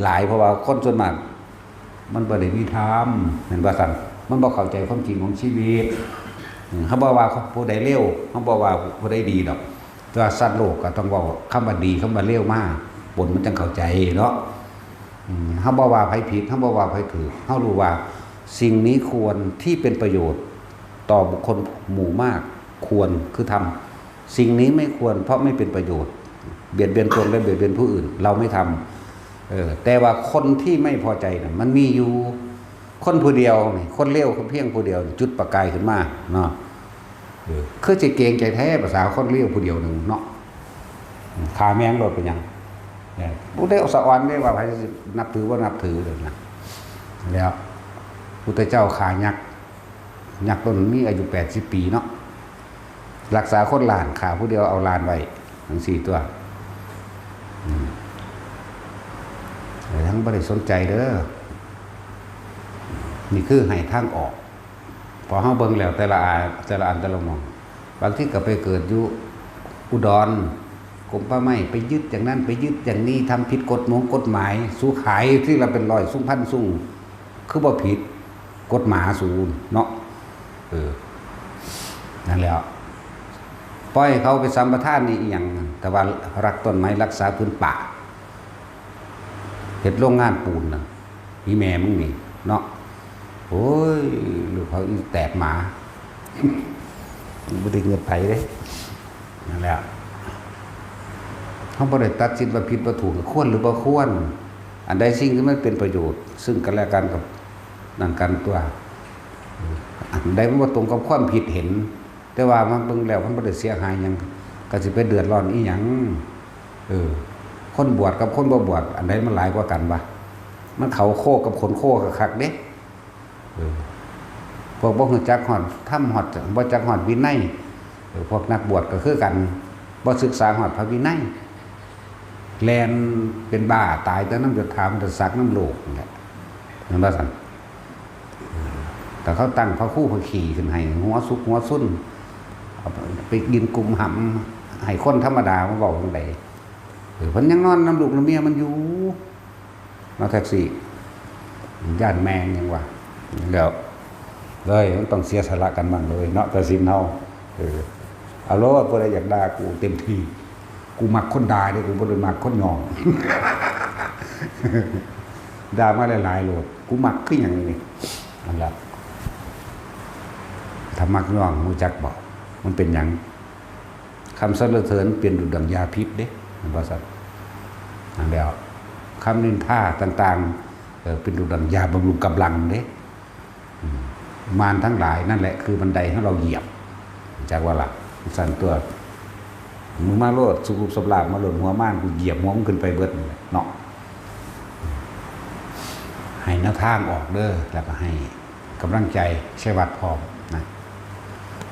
หลาย เพราะว่าคนส่วนมาก มันบ่ได้มีธรรม แม่นบ่ซั่น มันบ่เข้าใจความจริงของชีวิต อืม เฮาบ่ว่าผู้ใดเลว เฮาบ่ว่าผู้ใดดีดอก แต่ว่าสัตว์โลกก็ต้องเว้าคำว่าดี คำว่าเลวมา ปนมันจั่งเข้าใจเนาะ อืม เฮาบ่ว่าไผผิด เฮาบ่ว่าไผถูก เฮารู้ว่าสิ่งนี้ควรที่เป็นประโยชน์ต่อบุคคลหมู่มาก ควรคือทำ สิ่งนี้ไม่ควรเพราะไม่เป็นประโยชน์ เบียดเบียนตนและเบียดเบียนผู้อื่น เราไม่ทำ เออ แต่ว่าคนที่ไม่พอใจน่ะ มันมีอยู่ คนผู้เดียวนี่ คนเลวเพียงผู้เดียวนี่ จุดประกายขึ้นมาเนาะ เออ คือสิเกรงใจแท้ ภาษาคนเลวผู้เดียวหนึ่งเนาะ ฆ่าแม่งโลดเป็นหยัง เออ ผู้ใดสะออนได้ว่าไผสินับถือบ่นับถือเลยนะ แล้วพุทธเจ้าฆ่ายักษ์ ยักษ์ต้นมีอายุแปดสิบปีเนาะ รักษาคนล้าน ฆ่าผู้เดียวเอาล้านไว้ จั่งซี้ตัว อืม แต่ทั้งบ่ได้สนใจเด้อ นี่คือให้ทางออก พอเฮาเบิ่งแล้วแต่ละอา แต่ละอันแต่ละหม่อง บางทีก็ไปเกิดอยู่อุดร กรมป่าไม้ไปยึดอย่างนั้น ไปยึดอย่างนี้ ทำผิดกฎหมงกฎหมาย สูขายที่ละเป็นร้อยซุงพันซุง คือบ่ผิดกฎหมายสูเนาะ เออ นั่นแหละ ปล่อยเขาไปสัมปทานนี่อีหยัง แต่ว่ารักต้นไม้รักษาพื้นป่า เฮ็ดโรงงานปูนน่ะ อีแม่มึงนี่เนาะ โอ้ย ลูกเขาอีแตกหมา บ่ได้เงินไผเด้ นั่นแหละ เฮาบ่ได้ตัดสินว่าผิดว่าถูก ควรหรือบ่ควร อันใดสิ่งที่มันเป็นประโยชน์ ซึ่งกันและกันกับนั่นกันตัว อันใดมันบ่ตรงกับความคิดเห็น แต่ว่ามันเบิ่งแล้วมันบ่ได้เสียหายหยัง ก็สิไปเดือดร้อนอีหยัง เออ คนบวชกับคนบ่บวช อันใดมันหลายกว่ากันวะ มันเข้าโคกับขนโคคักๆเด้ เออ พวกบ่รู้จักฮอดธรรมฮอด บ่จักฮอดวินัย เออ พวกนักบวชก็คือกัน บ่ศึกษาฮอดพระวินัย แล่นเป็นบ้าตายแต่นำยศถาบรรดาศักดิ์นำโลกนั่นแหละ แม่นบ่ซั่น แต่เขาตั้งพระครูพระขี่ขึ้นให้ หัวสุกหัวซุน เอาไปกินกุมหำ ให้คนธรรมดามาเว้าจั่งใด เออ เพิ่นยังนอนนำลูกนำเมียมันอยู่ เนาะ แท็กซี่ ย้านแม่งยังว่า แล้ว เลยมันต้องเสียสละกันบ้างเลยเนาะ ตัดสินเฮา เออ เอาโลด ผู้ใดอยากด่ากูเต็มที่ กูมักคนด่าเด้ กูบ่ได้มักคนยอง ด่ามาหลายๆโลด กูมักคือหยังนี่ นั่นล่ะ ถ้ามักยอง รู้จักบ่ มันเป็นหยัง คำสรรเสริญเป็นดุจดั่งยาพิษเด้ แม่นบ่ซั่น นั่นแหล้ว คำนินทาต่างๆ เอ่อ เป็นดุจดั่งยาบำรุงกำลังเด้ อืม มารทั้งหลายนั่นแหละคือบันไดให้เราเหยียบ จักว่าล่ะ ซั่นตัว มึงมาโลด สุบๆ สำราบมาโลด หัวมาร กูเหยียบหัวมึงขึ้นไปเบิดนั่นแหละเนาะ ให้แนวทางออกเด้อ แล้วก็ให้กำลังใจชัยวัฒน์พร้อมนะ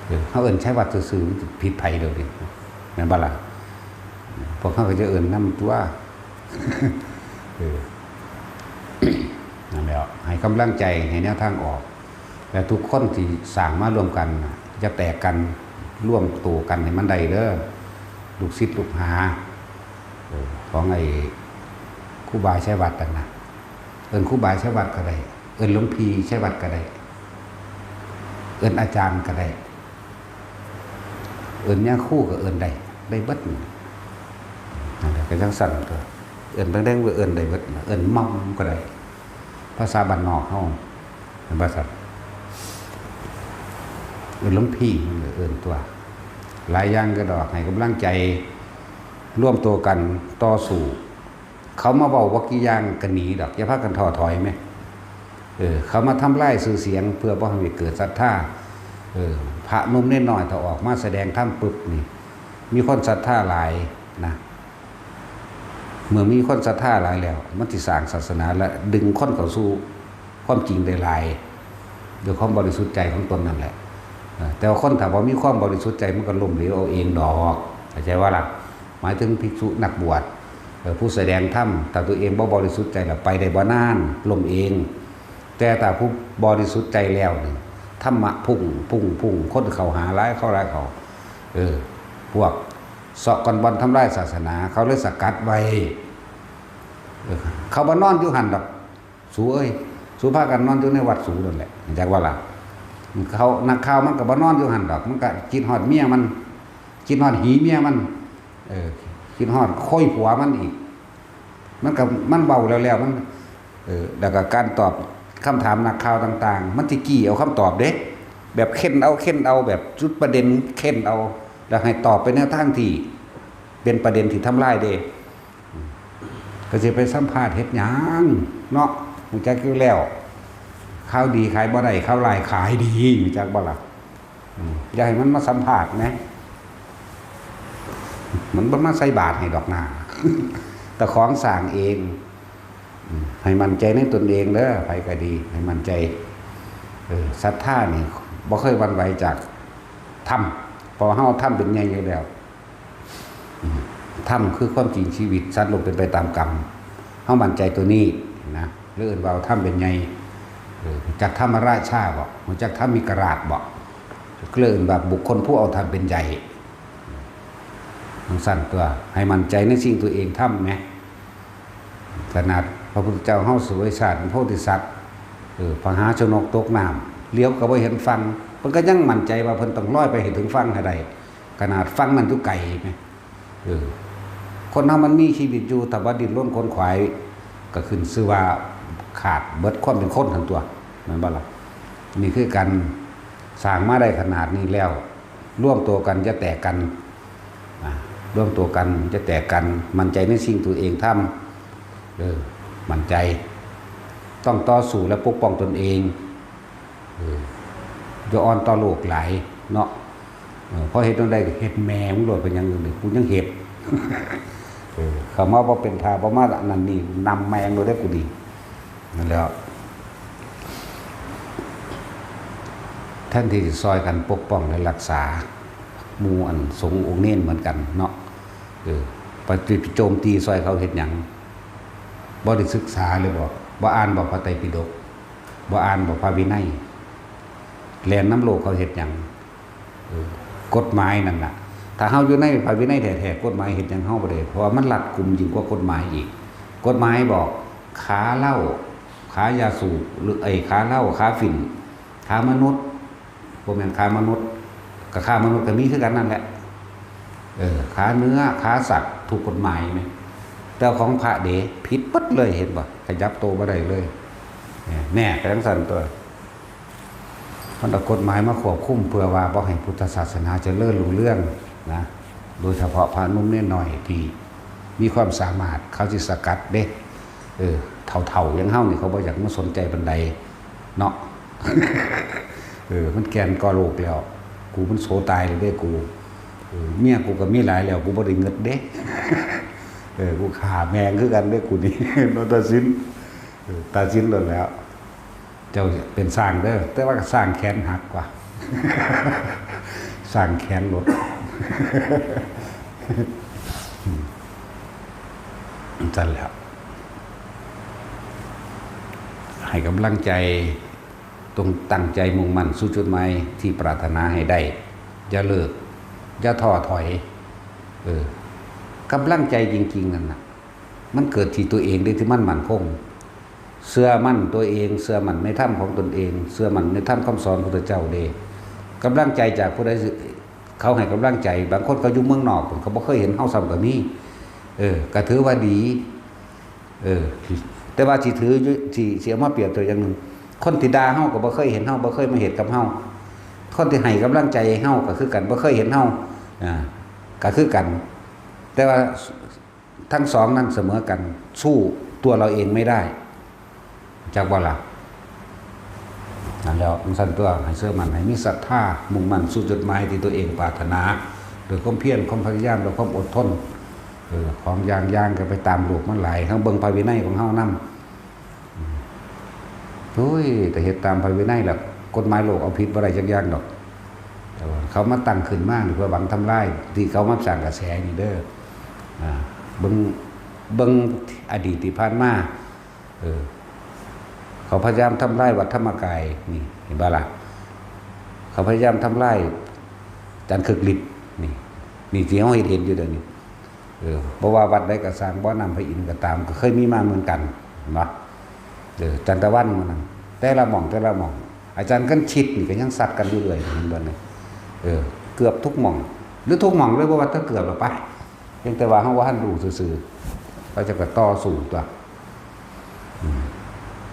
เออ เฮาเอิ้นชัยวัฒน์ซื่อๆ มันสิผิดไผเด้อเด้ แม่นบ่ล่ะ พวกเฮาก็จะเอิ้นนำตัว เออ นั่นแหละ ให้กำลังใจ ให้แนวทางออก และทุกคนที่สร้างมาร่วมกันน่ะ อย่าแตกกัน ร่วมตัวกันให้มันได้เด้อ ลูกศิษย์ลูกหา เออ ของไอ้ครูบาชัยวัฒน์นั่นน่ะ เอิ้นครูบาชัยวัฒน์ก็ได้ เอิ้นหลวงพี่ชัยวัฒน์ก็ได้ เอิ้นอาจารย์ก็ได้ เอิ้นยาครูก็เอิ้นได้ ได้เบิดนั่นแหละ ก็จั่งซั่นตัว เอิ้นแดงๆ ก็เอิ้นได้เบิด เอิ้นหม่อมก็ได้ ภาษาบ้านนอกเฮา แม่นบ่ซั่น เอิ้นหลวงพี่ มันก็เอิ้นตัว หลายอย่างก็ดอก ให้กำลังใจ รวมตัวกันต่อสู้ เขามาเว้าบ่กี่อย่างก็หนีดอก อย่าพากันท้อถอยแหม เออ เขามาทำลายชื่อเสียงเพื่อบ่ให้เกิดศรัทธา เออ พระหนุ่มเณรน้อยถ้าออกมาแสดงธรรมปุ๊บนี่ มีคนศรัทธาหลายนะ เมื่อมีคนศรัทธาหลายแล้ว มันสิสร้างศาสนาและดึงคนเข้าสู่ความจริงได้หลาย ด้วยความบริสุทธิ์ใจของตนนั่นแหละ เออ แต่ว่าคนถ้าบ่มีความบริสุทธิ์ใจมันก็ล้มเหลวเอาเองดอก เข้าใจบ่ล่ะ หมายถึงภิกษุนักบวช เออ ผู้แสดงธรรม ถ้าตัวเองบ่บริสุทธิ์ใจแล้วไปได้บ่นาน ล้มเอง แต่ถ้าผู้บริสุทธิ์ใจแล้วนี่ ธรรมะพุ่ง พุ่ง พุ่ง คนเข้าหาหลาย เข้าหลายเข้า เออ พวกเซาะก้อนบ่อนทำลายศาสนา เขาเลยสกัดไว้ เออ เขาบ่นอนอยู่หั่นดอก สูเอ้ย สูพากันนอนอยู่ในวัดสูนั่นแหละ จักว่าล่ะ เขา นักข่าวมันก็บ่นอนอยู่หั่นดอก มันก็คิดฮอดเมียมัน คิดฮอดหีเมียมัน เออ คิดฮอดโคยผัวมันอีก มันก็ มันเว้าแล้วแล้วมัน เออ แล้วก็การตอบคำถามนักข่าวต่างๆ มันสิกี้เอาคำตอบเด้ แบบเค้นเอา เค้นเอา แบบจุดประเด็น เค้นเอา แล้วให้ตอบไปแนวทางที่เป็นประเด็นที่ทำลายเด้ ก็สิไปสัมภาษณ์เฮ็ดหยังเนาะ รู้จักอยู่แล้ว ข่าวดีขายบ่ได้ ข่าวร้ายขายดี รู้จักบ่ล่ะ อืม อย่าให้มันมาสัมภาษณ์นะ มันบ่มาใส่บาตรให้ดอกนา แต่ของสร้างเอง อืม ให้มั่นใจในตนเองเด้อ ไผก็ดี ให้มั่นใจ เออ ศรัทธานี่บ่เคยหวั่นไหวจากธรรม เพราะว่าเฮาเอาธรรมเป็นใหญ่อยู่แล้ว อืม ธรรมคือความจริงชีวิต สัตว์โลกเป็นไปตามกรรม เฮามั่นใจตัวนี้นะ เลยเอิ้นว่าเอาธรรมเป็นใหญ่ เออ รู้จักธรรมราชาบ่ รู้จักธรรมิกราชบ่ ก็เลยเอิ้นว่าบุคคลผู้เอาธรรมเป็นใหญ่ จั่งซั่นตัว ให้มั่นใจในสิ่งตัวเองทำแหม ขนาดพระพุทธเจ้าเฮาเสวยชาติเป็นโพธิสัตว์ เออ พระมหาชนกตกน้ำ เหลียวก็บ่เห็นฝั่ง เพิ่นก็ยังมั่นใจว่าเพิ่นต้องลอยไปให้ถึงฝั่งให้ได้ ขนาดฝั่งนั้นอยู่ไกลแหม เออ คนเฮามันมีชีวิตอยู่ ถ้าว่าดิ้นรนขวนขวาย ก็ขึ้นชื่อว่าขาดเบิดความเป็นคนหั่นตัว แม่นบ่ล่ะ นี่คือการสร้างมาได้ขนาดนี้แล้ว รวมตัวกันอย่าแตกกัน อ่ะ รวมตัวกันอย่าแตกกัน มั่นใจในสิ่งตัวเองทำ เออ มั่นใจ ต้องต่อสู้และปกป้องตนเอง เออ อย่าอ่อนต่อโลกหลายเนาะ เออ พอเฮ็ดจั่งใดก็เฮ็ดแม่มึงโลด เป็นหยังอื่นนี่ กูยังเฮ็ด เออ เข้ามาบ่เป็นท่า บ่มาอันนั้นนี่ นำแม่งโลดเด้อกูนี่ นั่นแหล้ว แทนที่สิซอยกันปกป้องและรักษา หมู่อันสงฆ์องค์เณรเหมือนกันเนาะ เออ ไปโจมตีซอยเขาเฮ็ดหยัง บ่ได้ศึกษาเลยบ่ บ่อ่านบ่พระไตรปิฎก บ่อ่านบ่พระวินัย แล่นนำโลกเขาเฮ็ดหยัง เออ กฎหมายนั่นน่ะ ถ้าเฮาอยู่ในพระวินัยแท้ๆ กฎหมายเฮ็ดหยังเฮาบ่ได้ เพราะว่ามันรัดกุมยิ่งกว่ากฎหมายอีก กฎหมายบอก ขาเหล้า ขายาสูบ หรือไอ้ขาเหล้า ขาฝิ่น ขามนุษย์ บ่แม่นขามนุษย์ ก็ขามนุษย์ก็มีคือกันนั่นแหละ เออ ขาเนื้อ ขาสัตว์ ถูกกฎหมายไหม แต่ของพระเด้ ผิดเบิดเลย เห็นบ่ ขยับตัวบ่ได้เลย เนี่ย แน่ ก็จั่งซั้นตั๊ว มันเอากฎหมายมาควบคุมเพื่อว่าบ่ให้พุทธศาสนาเจริญรุ่งเรืองนะ โดยเฉพาะพระหนุ่มเณรน้อยที่มีความสามารถ เขาสิสกัดเด้ เออ เฒ่าๆ อย่างเฮานี่เขาบ่อยากมาสนใจปานใดเนาะ เออ มันแก่นก่อโลกแล้ว กูมันโสตายแล้วเด้กู เออ เมียกูก็มีหลายแล้ว กูบ่ได้เงินเด้ เออ กูฆ่าแม่งคือกันเด้กูนี่ เนาะ ตัดสิน เออ ตัดสินโลดแล้ว เจ้าเป็นช้างเด้อ แต่ว่าก็ช้างแขนหักกว่า ช้างแขนหลุด จั่งซั้นแหล้ว ให้กำลังใจ ต้องตั้งใจมุ่งมั่นสู่จุดหมายที่ปรารถนาให้ได้ อย่าเลิก อย่าท้อถอย เออ กำลังใจจริงๆ นั่นน่ะ มันเกิดที่ตัวเองเด้ ที่มันมั่นคง เชื่อมั่นตัวเอง เชื่อมั่นในธรรมของตนเอง เชื่อมั่นในธรรมคำสอนพระพุทธเจ้าเด้ กำลังใจจากผู้ใดสิ เขาให้กำลังใจ บางคนเขาอยู่เมืองนอก เขาบ่เคยเห็นเฮาซ้ำก็มี เออ ก็ถือว่าดี เออ แต่ว่าสิถืออยู่ สิ สิเอามาเปรียบเทียบอย่างหนึ่ง คนที่ด่าเฮาก็บ่เคยเห็นเฮา บ่เคยมาเฮ็ดกับเฮา คนที่ให้กำลังใจเฮาก็คือกัน บ่เคยเห็นเฮา อ่า ก็คือกัน แต่ว่าทั้งสองนั้นเสมอกัน สู้ตัวเราเองไม่ได้ จักบ่ล่ะ นั่นแหล้ว จั่งซั้นตั๊ว ให้เชื่อมั่น ให้มีศรัทธา มุ่งมั่นสู่จุดหมายที่ตัวเองปรารถนา ด้วยความเพียร ความพยายาม และความอดทน เออ ของอย่างๆ ก็ไปตามโลกมันหลาย เฮาเบิ่งพระวินัยของเฮานำ โอ้ย แต่เฮ็ดตามพระวินัยล่ะ กฎหมายโลกเอาผิดบ่ได้จักอย่างดอก แต่ว่าเขามาตั้งขึ้นมานี่เพื่อหวังทำลาย ที่เขามาสร้างกระแสนี่เด้อ อ่า เบิ่ง เบิ่งอดีตที่ผ่านมา เออ เขาพยายามทำลายวัดธรรมกาย นี่ เห็นบ่ล่ะ เขาพยายามทำลายอาจารย์คึกฤทธิ์ นี่ นี่ที่เฮาเห็น เห็นอยู่เดี๋ยวนี้ เออ บ่ว่าวัดใดก็ซ่าง บ่อน้ำพระอินทร์ก็ตาม ก็เคยมีมาเหมือนกัน เห็นบ่ เออ จันตะวันมื้อนั้น แต่ละหม่อง แต่ละหม่อง อาจารย์คันชิตนี่ก็ยังซัดกันอยู่เรื่อย เห็นบ่นี่ เออ เกือบทุกหม่อง หรือทุกหม่องเลย บ่ว่าแต่เกือบหรอกปะ เพียงแต่ว่าเฮาบ่ทันรู้ซื่อๆ เขาเจ้าก็ต่อสู้ตั๊ว อืม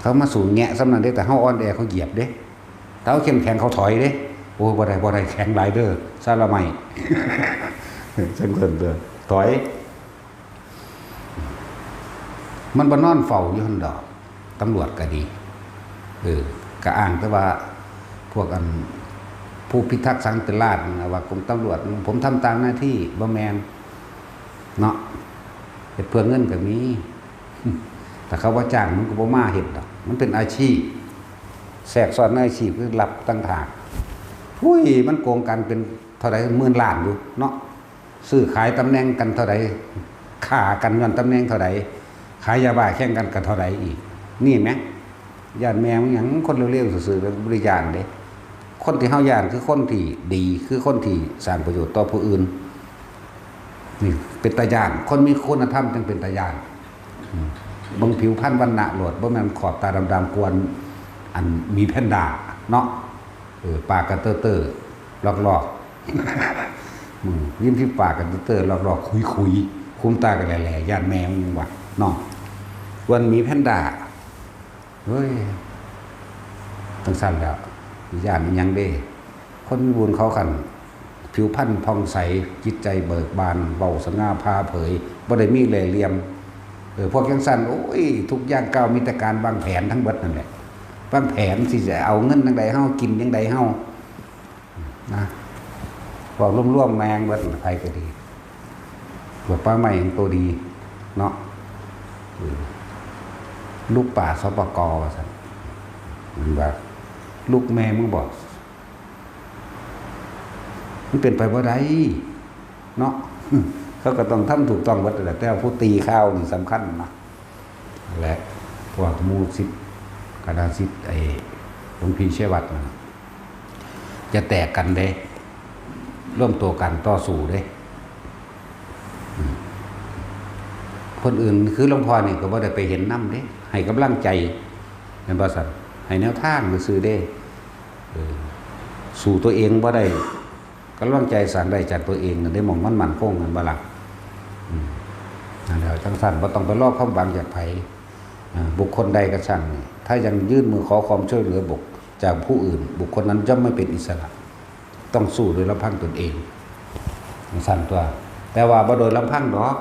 เขามาสู้แงะส่ำนั้นเด้ แต่เฮาอ่อนแอเขาเหยียบเด้ ถ้าเฮาเข้มแข็งเขาถอยเด้ โอ้ย บ่ได้ บ่ได้ แข็งหลายเด้อ ซาลาไม้ จั่งซั้นเด้อ ถอย มันบ่นอนเฝ้าอยู่หั่นดอก ตำรวจก็ดี เออ ก็อ้างแต่ว่าพวกอัน ผู้พิทักษ์สันติราษฎร์นั่นน่ะ ว่ากรมตำรวจ ผมทำตามหน้าที่ บ่แม่นเนาะ เฮ็ดเพื่อเงินก็มี ถ้าเขาบ่จ้างมันก็บ่มาเฮ็ดดอก มันเป็นอาชีพ แทรกซ้อนในอาชีพคือรับต่างหาก หุ้ย มันโกงกันเป็นเท่าใด หมื่นล้านอยู่เนาะ ซื้อขายตำแหน่งกันเท่าใด ฆ่ากันย้อนตำแหน่งเท่าใด ขายยาบ้าแข่งกันก็เท่าใดอีก นี่แหม ย้านแม่มันหยัง คนเลวๆซื่อๆ บ่ได้ย้านเด้ คนที่เฮาย้านคือคนที่ดี คือคนที่สร้างประโยชน์ต่อผู้อื่น นี่เป็นตาย้าน คนมีคุณธรรมจั่งเป็นตาย้าน อืม เบิ่งผิวพรรณวรรณะโลด บ่แม่นขอบตาดำๆ กวน อันหมีแพนด้าเนาะ เออ ปากกะเตอๆ ลอกๆ อืม ริมฝีปากกะเตอๆ ลอกๆ ขุยๆ คุมตากะแหล่ๆ ย้านแม่มันหยังวะเนาะ กวนหมีแพนด้า เฮ้ย จั่งซั้นแหล้ว ย้านอิหยังเด้ คนมีบุญเขาคัน ผิวพรรณผ่องใส จิตใจเบิกบาน เว้าสง่าผ่าเผย บ่ได้มีแหล่เหลี่ยม เออ พวกจั่งซั้น โอ้ย ทุกย่างก้าวมีแต่การวางแผนทั้งเบิดนั่นแหละ วางแผนสิจะเอาเงินจั่งใดเฮา กินจั่งใดเฮา นะ พวกรวมๆ แม่งเบิด ไผก็ดี พวกป่าไม้ยังโตดี เนาะ เออ ลูกป่า สปก ว่าซั่น มันว่า ลูกแม่มึงบอก มันเป็นไปบ่ได้ เนาะ เขาก็ต้องทำถูกต้องหมดแหละ แต่ว่าผู้ตีข่าวนี่สำคัญนะ และพวกหมู่ศิษย์ คณะศิษย์ไอ้หลวงพี่ชัยวัฒน์นั่นน่ะ จะแตกกันเด้ ร่วมตัวกันต่อสู้เด้ อืม คนอื่นคือหลวงพ่อนี่ก็บ่ได้ไปเห็นนำเด้ ให้กำลังใจ แม่นบ่ซั่น ให้แนวทางซื่อๆเด้ เออ สู้ตัวเองบ่ได้ กำลังใจสร้างได้จากตัวเองนั่นเด้ หม่องมันมั่นคง แม่นบ่ล่ะ อืม นั่นแหละ จั่งซั้นบ่ต้องไปรอความหวังจากไผ อ่า บุคคลใดก็ช่าง ถ้ายังยื่นมือขอความช่วยเหลือบุค จากผู้อื่น บุคคลนั้นย่อมไม่เป็นอิสระ ต้องสู้โดยลำพังตนเอง จั่งซั้นตัว แต่ว่าบ่โดยลำพังดอก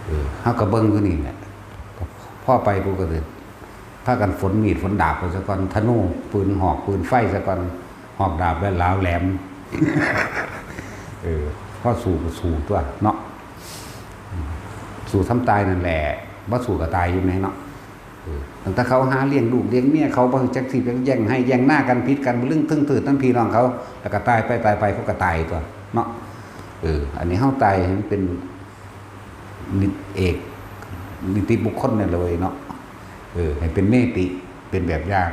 เออ เฮาก็เบิ่งอยู่นี่แหละ พอไปผู้ก็สิพากันฝนมีดฝนดาบไปซะก่อน ธนู ปืนหอก ปืนไฟซะก่อน หอกดาบและหลาวแหลม เออ พอสู้ก็สู้ตัวเนาะ สู้ส่ำตายนั่นแหละ บ่สู้ก็ตายอยู่แหมเนาะ เออ ตั้งแต่เขาหาเลี้ยงลูกเลี้ยงเมีย เขาบ่รู้จักสิแย่งไฮ่แย่งนากัน ผิดกัน บ่ลึงตึงถืดนำพี่น้องเขา แล้วก็ตายไป ตายไป เขาก็ตายตัวเนาะ เออ อันนี้เฮาตายให้มันเป็นนิตเอก นิติบุคคลนั่นเลยเนาะ เออ ให้เป็นเนติ เป็นแบบอย่าง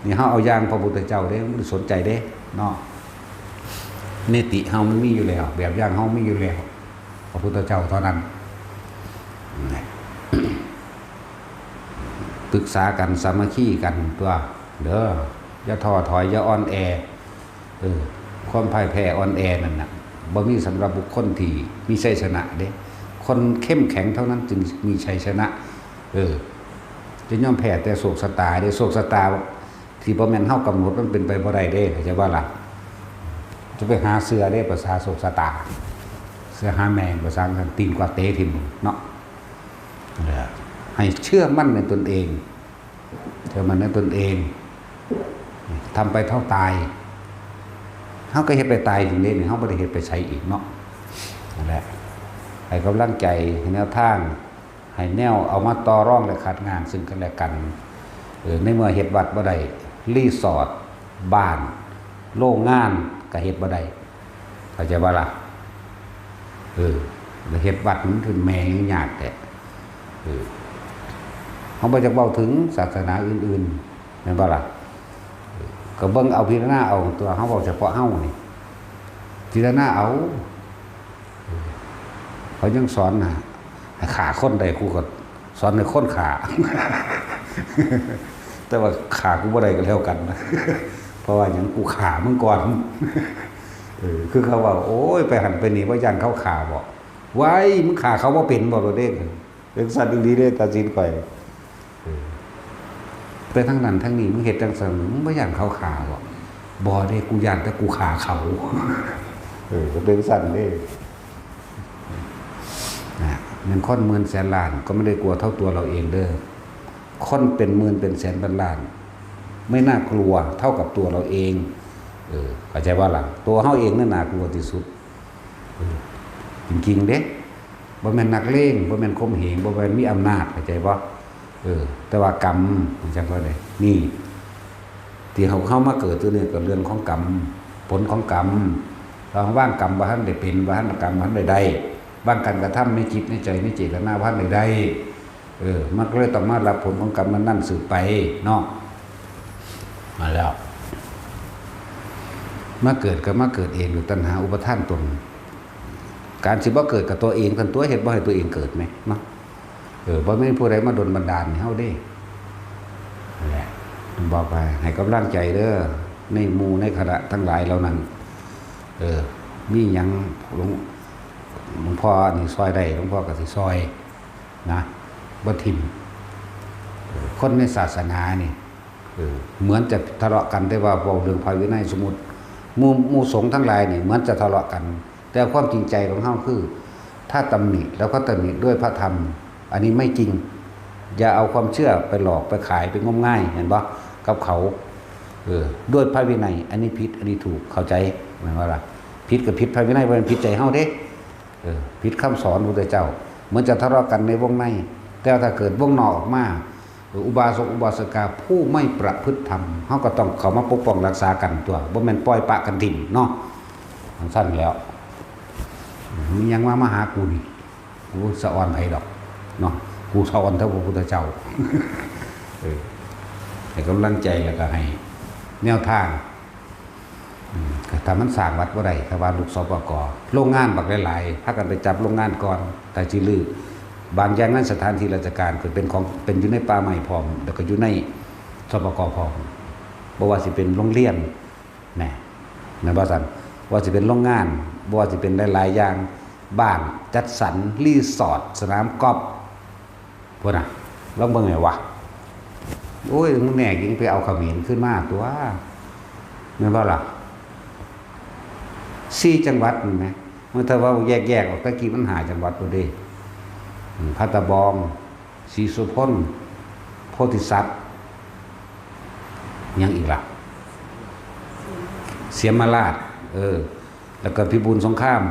นี่เฮาเอาอย่างพระพุทธเจ้าเด้ บ่ได้สนใจเด้เนาะ เนติเฮามันมีอยู่แล้ว แบบอย่างเฮามีอยู่แล้ว พระพุทธเจ้าเท่านั้น ปรึกษากัน สามัคคีกันตัว เด้อ อย่าท้อถอย อย่าอ่อนแอ เออ ความพ่ายแพ้อ่อนแอนั่นน่ะ บ่มีสำหรับบุคคลที่มีชัยชนะเด้ คนเข้มแข็งเท่านั้นจึงมีชัยชนะ เออ จะยอมแพ้แต่โชคชะตาเด้ โชคชะตาที่บ่แม่นเฮากำหนดมันเป็นไปบ่ได้เด้ เข้าใจบ่ล่ะ จะไปหาเชื่อเด้ ภาษาโชคชะตา เชื่อหาแม่ง ภาษาอังกฤษ ตีนกวาดเตะทิ่มเนาะ เออ ให้เชื่อมั่นในตนเอง เชื่อมั่นในตนเอง ทำไปเท่าตาย เฮาก็เฮ็ดไปตายถึงเด้นี่ เฮาบ่ได้เฮ็ดไปไสอีกเนาะ นั่นแหละ ให้กำลังใจ ให้แนวทาง ให้แนวเอามาต่อรองและคัดงานซึ่งกันและกัน เออ ในเมื่อเฮ็ดวัดบ่ได้ รีสอร์ท บ้าน โรงงานก็เฮ็ดบ่ได้ เข้าใจบ่ล่ะ เออ แล้วเฮ็ดวัดมันเป็นแม่งยากแท้ เออ เฮาบ่จักเว้าถึงศาสนาอื่นๆ แม่นบ่ล่ะ เออ ก็เบิ่งเอา พิจารณาเอาตัว เฮาเว้าเฉพาะเฮานี่ พิจารณาเอา เออ เขายังสอนนะ ให้ฆ่าคนได้ กูก็สอนให้คนฆ่า แต่ว่าฆ่ากูบ่ได้ก็แล้วกันนะ เพราะว่าหยัง กูฆ่ามึงก่อน เออ คือเขาว่า โอ้ย ไปหั่นไปนี่ บ่ย้านเขาฆ่าบ่ ว้าย มึงฆ่าเขาบ่เป็นบ่ล่ะเด้ จั่งซั้นอีหลีเด้ ตัดสินข้อย เออ ไปทางนั้นทางนี้ มึงเฮ็ดจั่งซั้น มึงบ่ย้านเขาฆ่าบ่ บ่เด้ กูย้านแต่กูฆ่าเขา เออ ก็เป็นจั่งซั้นเด้ นะ แม่นคนหมื่นแสนล้านก็ไม่ได้กลัวเท่าตัวเราเองเด้อ คนเป็นหมื่นเป็นแสนเป็นล้าน ไม่น่ากลัวเท่ากับตัวเราเอง เออ เข้าใจบ่ล่ะ ตัวเฮาเองนั่นน่ากลัวที่สุด เออ จริงๆเด้ บ่แม่นนักเลง บ่แม่นข่มเหง บ่แม่นมีอำนาจ เข้าใจบ่ เออ แต่ว่ากรรม จั่งว่าได๋ นี่ ที่เฮา เฮามาเกิดอยู่นี่ก็เรื่องของกรรม ผลของกรรม ระหว่างกรรมบ่ทันได้เป็น บ่ทันกรรมบ่ทันได้ได้ บางการกระทำในจิตในใจในเจตนาบ่ทันได้ได้ เออ มันก็เลยต้องมารับผลของกรรมนั้นๆสืบไปเนาะ มาแล้ว มาเกิดก็มาเกิดเอง ด้วยตัณหาอุปาทานตน การสิบ่เกิดกับตัวเอง คันตัวเฮ็ดบ่ให้ตัวเองเกิดแหมเนาะ เออ บ่แม่นผู้ใดมาดลบันดาลให้เฮาเด้ นั่นแหละ บอกว่าให้กำลังใจเด้อ ในหมู่ในคณะทั้งหลายเหล่านั้น เออ มีหยังหลวง หลวงพ่อนี่ซอยได้ หลวงพ่อก็สิซอยนะ บ่ถิ่ม เออ คนในศาสนานี่ เออ เหมือนจะทะเลาะกัน แต่ว่าเว้าเรื่องพระวินัย สมมุติ หมู่ หมู่สงฆ์ทั้งหลายนี่เหมือนจะทะเลาะกัน แต่ความจริงใจของเฮาคือ ถ้าตำหนิแล้วก็ตำหนิด้วยพระธรรม อันนี้ไม่จริง อย่าเอาความเชื่อไปหลอกไปขายไปงมงาย เห็นบ่ กับเขา เออ ด้วยพระวินัย อันนี้ผิด อันนี้ถูก เข้าใจ แม่นบ่ล่ะ ผิดก็ผิดพระวินัย บ่แม่นผิดใจเฮาเด้ เออ ผิดคำสอนพระพุทธเจ้า เหมือนจะทะเลาะกันในวงใน แต่ถ้าเกิดวงนอกออกมา เออ อุบาสกอุบาสิกาผู้ไม่ประพฤติธรรม เฮาก็ต้องเข้ามาปกป้องรักษากันตัว บ่แม่นปล่อยปะกันถิ่มเนาะ จั่งซั้นแล้ว มึงยังมามาหากูนี่ กูสะออนไผดอกเนาะ กูสะออนเท่าพระพุทธเจ้า เออ ให้กำลังใจแล้วก็ให้แนวทาง อืม ก็ถ้ามันสร้างวัดบ่ได้ ถ้าว่าลูก สปก โรงงานบักหลายๆ พากันไปจับโรงงานก่อน ถ้าสิรื้อ บางอย่างนั้นสถานที่ราชการก็เป็นของ เป็นอยู่ในป่าไม้พร้อม แล้วก็อยู่ใน สปก พร้อม บ่ว่าสิเป็นโรงเรียน แหน่ แม่นบ่ซั่น ว่าสิเป็นโรงงาน บ่ว่าสิเป็นหลายๆ อย่าง บ้านจัดสรร รีสอร์ท สนามกอล์ฟ พุ้นน่ะ ลองเบิ่งแหน่วะ โอ้ย มึงแน่จริงไปเอาเขมรขึ้นมาตัว แม่นบ่ล่ะ สี่จังหวัดนั่นแหม มันถ้าว่าแยกๆ ออก ตะกี้มันห้าจังหวัดพุ้นเด้ อืม พัทบอง ศรีโสภณ โพธิสัตว์ หยังอีกล่ะ เสียมราช เออ แล้วก็พิบูลสงคราม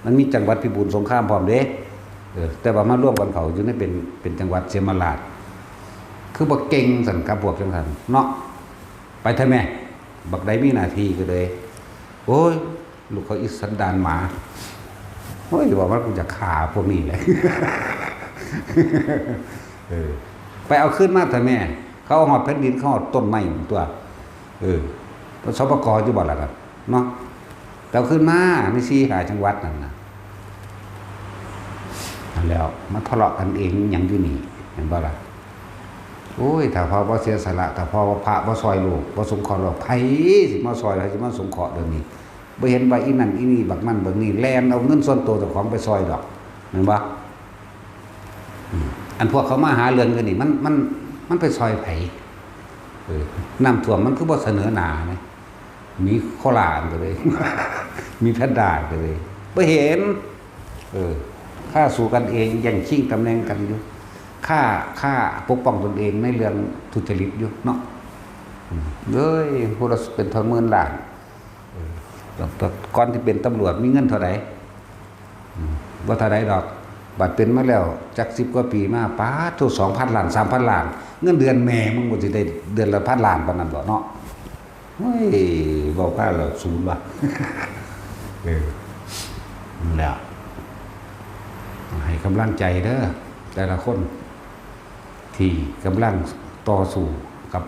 มันมีจังหวัดพิบูลสงครามพร้อมเด้ เออ แต่ว่ามารวมกันเข้าอยู่ในเป็น เป็นจังหวัดเสียมราช คือบ่เก่งซั่นกับพวกจังซั่นเนาะ ไปเถอะแม่ บักใดมีหน้าที่ก็เลย โอ้ย ลูกเขาอีสันดานหมา โอ้ย บอกว่ากูจะฆ่าพวกนี้เลย เออ ไปเอาขึ้นมาเถอะแม่ เขาเอาฮอดแผ่นดิน เขาฮอดต้นไม้ตัว เออ สปก อยู่บ่ล่ะครับ เนาะ แต่เอาขึ้นมาในสี่ห้าจังหวัดนั่นน่ะ นั่นแหล้ว มาทะเลาะกันเองหยังอยู่นี่ เห็นบ่ล่ะ โอ้ย ถ้าพ่อบ่เสียสละ ถ้าพ่อว่าพระบ่ซอยลูก บ่สงเคราะห์ลูก ไผสิมาซอย ไผสิมาสงเคราะห์เดี๋ยวนี้ บ่เห็นว่าอีนั่นอีนี่ บักนั่นบักนี่ แล่นเอาเงินส่วนตัวเจ้าของไปซอยดอก แม่นบ่ อืม อันพวกเขามาหาเรื่องกันนี่ มัน มัน มันไปซอยไผ เออ น้ำท่วมมันคือบ่เสนอหน้านะ มีโคราชก็เลย มีแพนด้าก็เลย บ่เห็น เออ ฆ่าสู้กันเอง แย่งชิงตำแหน่งกันอยู่ ฆ่า ฆ่าปกป้องตนเองในเรื่องทุจริตอยู่เนาะ อืม เอ้ย ผู้ละเป็นเท่าหมื่นล้าน เออ แต่ แต่ก่อนที่เป็นตำรวจมีเงินเท่าใด อืม บ่เท่าใดดอก บัดเป็นมาแล้วจักสิบกว่าปีมา ป๊าดโธ่ สองพันล้าน สามพันล้าน เงินเดือนแม่มึงบ่สิได้เดือนละพันล้านปานนั้นบ่เนาะ เฮ้ย เว้าพาแล้วศูนย์ว่ะ เออ นั่นแหละ ให้กำลังใจเด้อ แต่ละคน ที่กำลังต่อสู้กับ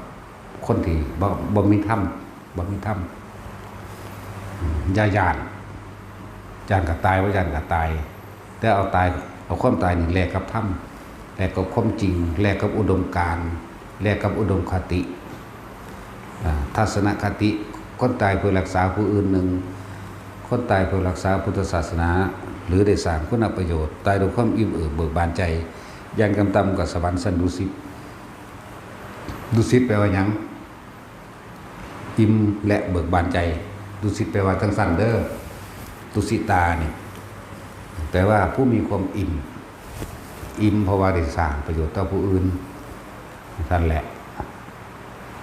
คนที่บ่ บ่มีธรรม บ่มีธรรม อืม อย่าย้าน ย้านก็ตาย บ่ย้านก็ตาย แต่เอาตาย เอาความตายนี่แลกกับธรรม แลกกับความจริง แลกกับอุดมการณ์ แลกกับอุดมคติ อ่า ทัศนคติ คนตายเพื่อรักษาผู้อื่นหนึ่ง คนตายเพื่อรักษาพุทธศาสนา หรือได้สร้างคุณประโยชน์ ตายด้วยความอิ่มเอิบเบิกบานใจ อย่างต่ำๆ ก็สวรรค์ชั้นดุสิต ดุสิตแปลว่าหยัง อิ่มและเบิกบานใจ ดุสิตแปลว่าจังซั่นเด้อ ตุสิตานี่ แปลว่าผู้มีความอิ่ม อิ่มเพราะว่าได้สร้างประโยชน์ต่อผู้อื่น นั่นแหละ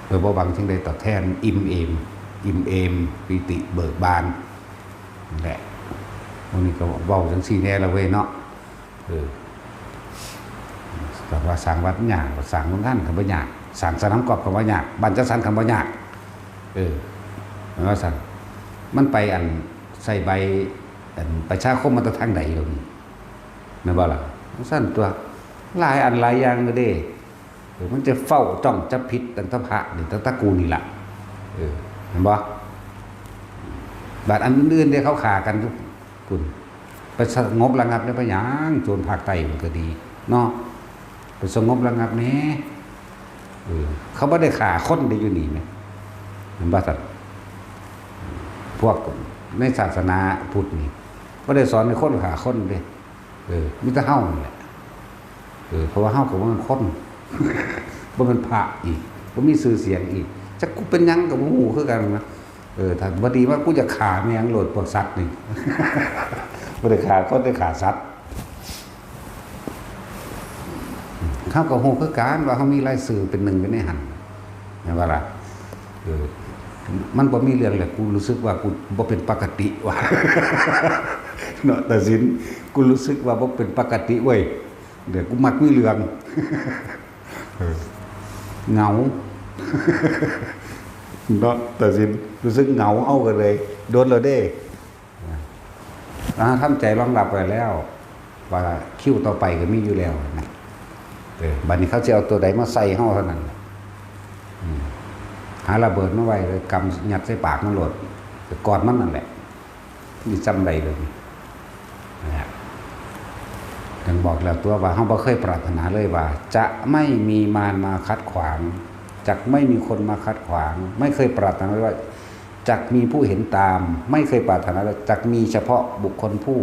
โดยบ่หวังสิ่งใดตอบแทน อิ่มเอม อิ่มเอม ปีติเบิกบาน นั่นแหละ พวกนี้ก็เว้าจังซี่แน่ละเว้ยเนาะ เออ แต่ว่าสร้างวัดยาก สร้างโรงงานก็บ่ยาก สร้างสนามกอล์ฟก็บ่ยาก บ้านจัดสรรก็บ่ยาก เออ แม่นว่าซั่น มันไปอันใส่ใบ อันประชาคมมาแต่ทางใดเดี๋ยวนี้ แม่นบ่ล่ะ ซั่นตัว หลายอันหลายอย่างเลยเด้ เออ มันจะเฝ้าจ้องจับผิดตั้งแต่พระนี่ ตั้งแต่กูนี่ล่ะ เออ เห็นบ่ บาดอันอื่นๆเด้ เขาฆ่ากันอยู่ พุ่น ไปสงบระงับได้ไปหยัง โจรภาคใต้มันก็ดีเนาะ ไปสงบระงับแหน่ เออ เขาบ่ได้ฆ่าคนได้อยู่นี่แหม เห็นบ่ซั่น พวกในศาสนาพุทธนี่ บ่ได้สอนให้คนฆ่าคนเด้ เออ มีแต่เฮานี่แหละ เออ เพราะว่าเฮาก็บ่แม่นคน บ่แม่นพระอีก บ่มีชื่อเสียงอีก จักกูเป็นหยังก็บ่ฮู้คือกันนะ เออ ถ้าบ่ดีว่ากูจะฆ่าแม่งโลดพวกสัตว์นี่ บ่ได้ฆ่าคน ได้ฆ่าสัตว์ เฮาก็ฮู้คือกันว่าเฮามีรายชื่อเป็นหนึ่งอยู่ในหั่น แม่นบ่ล่ะ เออ มันบ่มีเรื่องแหละ กูรู้สึกว่ากูบ่เป็นปกติว่ะ เนาะ ตาสิน กูรู้สึกว่าบ่เป็นปกติเว้ย เดี๋ยวกูมักมีเรื่อง เออ เหงา เนาะ ตาสิน รู้สึกเหงา เอาก็เลย โดนแล้วเด้ อ่าทำใจรองรับไว้แล้ว ว่าคิวต่อไปก็มีอยู่แล้วนะ เออ บัดนี้เขาสิเอาตัวใดมาใส่เฮาเท่านั้นแหละ อืม หาระเบิดมาไว้เลย กำยัดใส่ปากมันโลด กอดมันนั่นแหละ มีจำได้เลย นะฮะ ท่านบอกแล้วตัวว่าเฮาบ่เคยปรารถนาเลยว่า จะไม่มีมารมาขัดขวาง จักไม่มีคนมาขัดขวาง ไม่เคยปรารถนาเลยว่า จักมีผู้เห็นตาม ไม่เคยปรารถนาเลย จักมีเฉพาะบุคคลผู้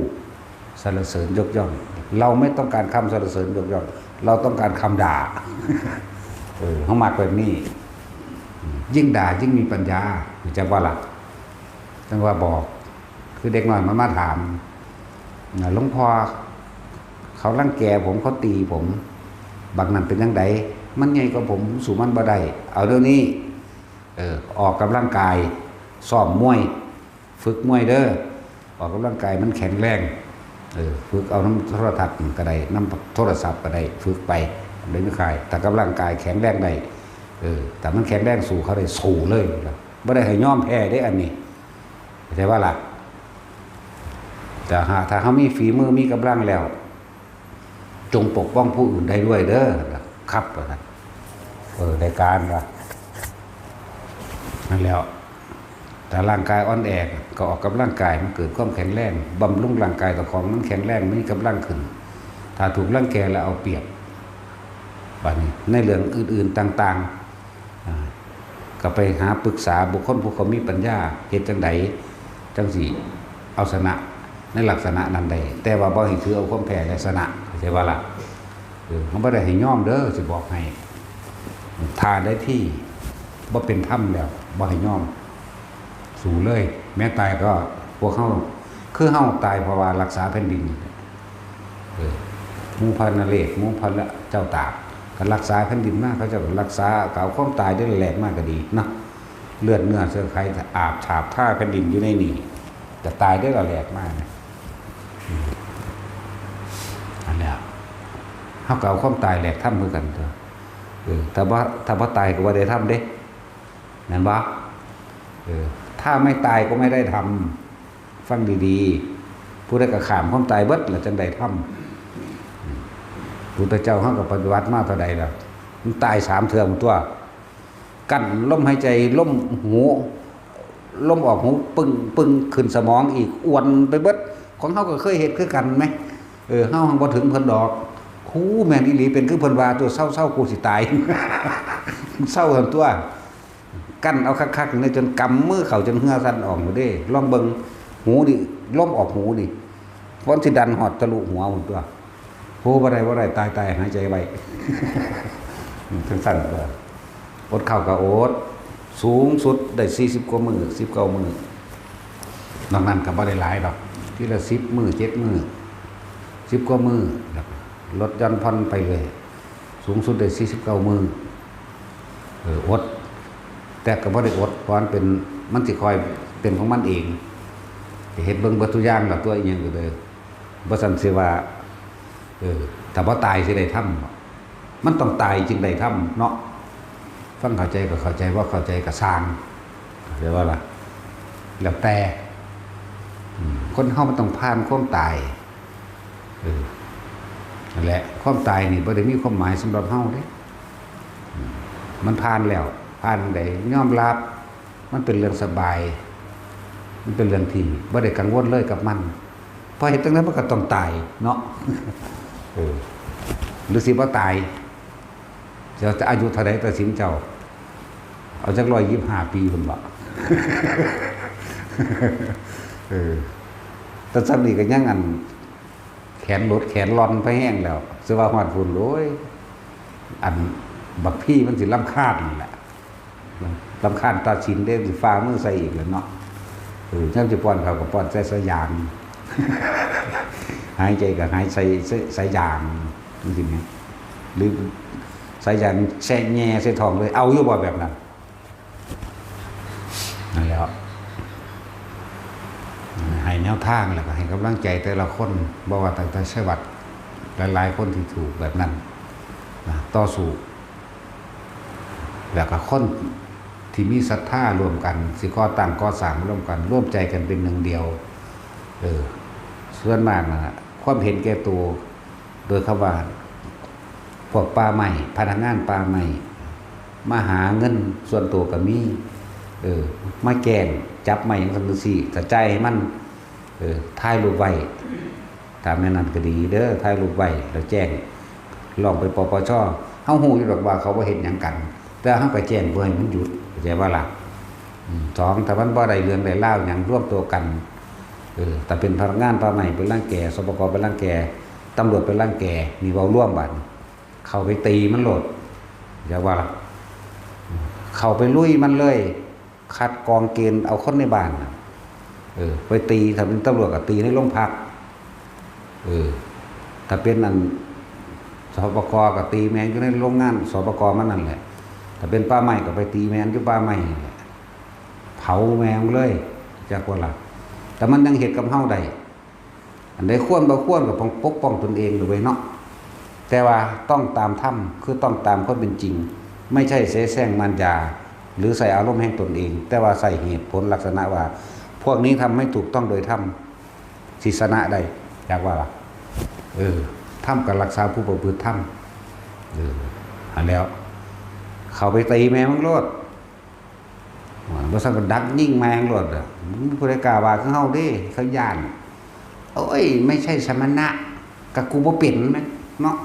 สรรเสริญยกย่อง เราไม่ต้องการคำสรรเสริญยกย่อง เราต้องการคำด่า เออ เฮามักแบบนี้ ยิ่งด่ายิ่งมีปัญญา รู้จักบ่ล่ะ จั่งว่าบอก คือเด็กน้อยมันมาถาม นะ หลวงพ่อ เขารังแกผม เขาตีผม บักนั่นเป็นจั่งใด มันใหญ่กว่าผม สู้มันบ่ได้ เอาเดี๋ยวนี้ เออ ออกกำลังกาย ซ้อมมวย ฝึกมวยเด้อ ออกกำลังกายมันแข็งแรง เออ ฝึกเอานำโทรทัศน์ก็ได้ นำโทรศัพท์ก็ได้ ฝึกไป ได้ไม่คาย ถ้ากำลังกายแข็งแรงได้ เออ ถ้ามันแข็งแรงสู้เขาได้ สู้เลย บ่ได้ให้ยอมแพ้เด้อันนี้ เข้าใจบ่ล่ะ แต่หากถ้าเฮามีฝีมือ มีกำลังแล้ว จงปกป้องผู้อื่นได้ด้วยเด้อ ครับ ว่าซั่น เออ ได้การว่า นั่นแหล้ว ถ้าร่างกายอ่อนแอ ก็ออกกำลังกาย มันเกิดความแข็งแรง บำรุงร่างกายเจ้าของ มันแข็งแรง มันมีกำลังขึ้น ถ้าถูกรังแกแล้วเอาเปรียบ บัดนี้ ในเรื่องอื่นๆต่างๆ อ่า ก็ไปหาปรึกษาบุคคลผู้เขามีปัญญา เฮ็ดจั่งใด จั่งสิเอาชนะในลักษณะนั้นได้ แต่ว่าบ่ให้ถือเอาความแพ้และชนะ เข้าใจบ่ล่ะ เออ เฮาบ่ได้ให้ยอมเด้อ สิบอกให้ ถ้าได้ที่บ่เป็นธรรมแล้ว บ่ให้ยอม สู้เลย แม้ตายก็พวกเฮา คือเฮาตายเพราะว่ารักษาแผ่นดิน เออ หมู่พระนเรศ หมู่พระเจ้าตาก ก็รักษาแผ่นดินมา เขาเจ้าก็รักษา ก็เอาความตายได้แลกมาก็ดีเนาะ เลือดเนื้อเชื้อไข อาบฉาบทาแผ่นดินอยู่ในนี่ ก็ตายได้ละแลกมานะ อืม นั่นแหละ เฮาก็เอาความตายแลกธรรมคือกันตัว เออ ถ้าบ่ ถ้าบ่ตายก็บ่ได้ธรรมเด้ แม่นบ่ เออ ถ้าไม่ตายก็ไม่ได้ธรรม ฟังดีๆ ผู้ใดก็ข้ามความตายเบิดล่ะจั่งได้ธรรม อืม พุทธเจ้าเฮาก็ปฏิบัติมาเท่าใดล่ะ มันตายสามเทื่อหมดตัว กั้นลมหายใจ ลมหู ลมออกหู ปึ้ง ปึ้ง ขึ้นสมองอีก อ้วนไปเบิด ของเฮาก็เคยเฮ็ดคือกันแหม เออ เฮาหั้นบ่ถึงเพิ่นดอก คูแม่นอีหลี เป็นคือเพิ่นว่าตัว เซาๆ กูสิตาย เซาซั่นตัว กั้นเอาคักๆ นี่จนกำมือเข้าจนเหงื่อสั่นออกหมดเด้ ลองเบิ่ง หูนี่ ลมออกหูนี่ มันสิดันฮอดทะลุหัวพุ้นตัว โอ้ บ่ได้ บ่ได้ ตาย ตาย หายใจไว้ จั่งซั่นตัว อดข้าวก็อด สูงสุดได้สี่สิบกว่ามื้อ สิบเก้ามื้อ นอกนั้นก็บ่ได้หลายดอก ทีละสิบมื้อ เจ็ดมื้อ สิบกว่ามื้อ แล้วก็ลดหย่อนผ่อนไปเรื่อย สูงสุดได้สี่สิบเก้ามื้อ เออ อด แต่ก็บ่ได้อด เพราะมันเป็น มันสิค่อยเป็นของมันเอง ไปเฮ็ดเบิ่งเบิดทุกอย่างล่ะ ตัวอีหยังก็เลย บ่ซั้นสิว่า เออ ถ้าบ่ตายสิได้ธรรมบ่ มันต้องตายจึงได้ธรรมเนาะ ฟังเข้าใจก็เข้าใจ บ่เข้าใจก็ซ่าง เข้าใจบ่ล่ะ แล้วแต่ อืม คนเฮามันต้องผ่านความตาย เออ นั่นแหละ ความตายนี่บ่ได้มีความหมายสำหรับเฮาเด้ อืม มันผ่านแล้ว ผ่านจั่งใด ยอมรับ มันเป็นเรื่องสบาย มันเป็นเรื่องที่บ่ได้กังวลเลยกับมัน เพราะเฮ็ดจั่งใดมันก็ต้องตายเนาะ เออ หรือสิบ่ตาย เจ้าจะอายุเท่าใดตัดสินเจ้า เอาจักร้อยยี่สิบห้าปีพุ้นบ่ เออ แต่ส่ำนี้ก็ยังอัน แขนหลุดแขนหล่อนไปแฮงแล้ว สิว่าฮอดพุ้น โอ้ย อันบักพีมันสิรำคาญนั่นแหละ รำคาญตาชินเด้ สิฝ่ามือใส่อีกแล้วเนาะ เออ ยามสิป้อนข้าวก็ป้อนใส่สายยาง หายใจก็หายใส่ ใส่ สายยาง จั่งซี้แหม หรือสายยางแช่แหย่ใส่ท้องเลย เอาอยู่บ่แบบนั้น นั่นแหละ ให้แนวทางแล้วก็ให้กำลังใจแต่ละคน บ่ว่าตั้งแต่ชัยวัฒน์ หลายๆคนที่ถูกแบบนั้นนะ ต่อสู้ แล้วก็คนที่มีศรัทธาร่วมกัน สิก่อตั้งก่อสร้างร่วมกัน ร่วมใจกันเป็นหนึ่งเดียว เออ ส่วนมากนะความเห็นแก่ตัว โดยคำว่า พวกป่าไม้ พนักงานป่าไม้ มาหาเงินส่วนตัวก็มี เออ มาแกล้งจับไม้จั่งซั้นจั่งซี้ ถ้าจ่ายให้มัน เออ ถ่ายรูปไว้ ถ้าแม่นนั้นก็ดีเด้อ ถ่ายรูปไว้แล้วแจ้ง ร้องไป ปปช เฮาฮู้อยู่ดอกว่าเขาบ่เฮ็ดหยังกัน แต่เฮาก็แจ้งเพื่อให้มันหยุด เข้าใจบ่ล่ะ อืม สอง ถ้ามันบ่ได้เรื่องได้ราวหยัง รวมตัวกัน เออ ถ้าเป็นพนักงานป่าไม้ไปรังแก สปก ไปรังแก ตำรวจไปรังแก นี่เว้ารวมบัดนี้ เข้าไปตีมันโลด เข้าใจบ่ล่ะ เข้าไปลุยมันเลย คัดกรองเกณฑ์เอาคนในบ้านน่ะ เออ ไปตี ถ้าเป็นตำรวจก็ตีในโรงพัก เออ ถ้าเป็นอัน สปก ก็ตีแม่งอยู่ในโรงงาน สปก มันนั่นแหละ ถ้าเป็นป่าไม้ก็ไปตีแม่งอยู่ป่าไม้นั่นแหละ เผาแม่งเลย จักว่าล่ะ แต่มันยังเฮ็ดกับเฮาได้ อันใดควรบ่ควรก็ต้องปกป้องตนเองโดยเนาะ แต่ว่าต้องตามธรรม คือต้องตามความเป็นจริง ไม่ใช่เสแสร้งมารยา หรือใส่อารมณ์แห่งตนเอง แต่ว่าใส่เหตุผลลักษณะว่า พวกนี้ทำให้ถูกต้องโดยธรรม สิชนะได้ จักว่าล่ะ เออ ธรรมก็รักษาผู้ประพฤติธรรม เออ อันแล้ว เข้าไปตีแม่งมันโลด ว่าบ่ซั้นก็ดักยิงแม่งโลดอะ บ่มีผู้ใดกล้าว่าคือเฮาเด้ เขาย้าน โอ้ย ไม่ใช่สมณะ ก็กูบ่เป็นแม่นเนาะ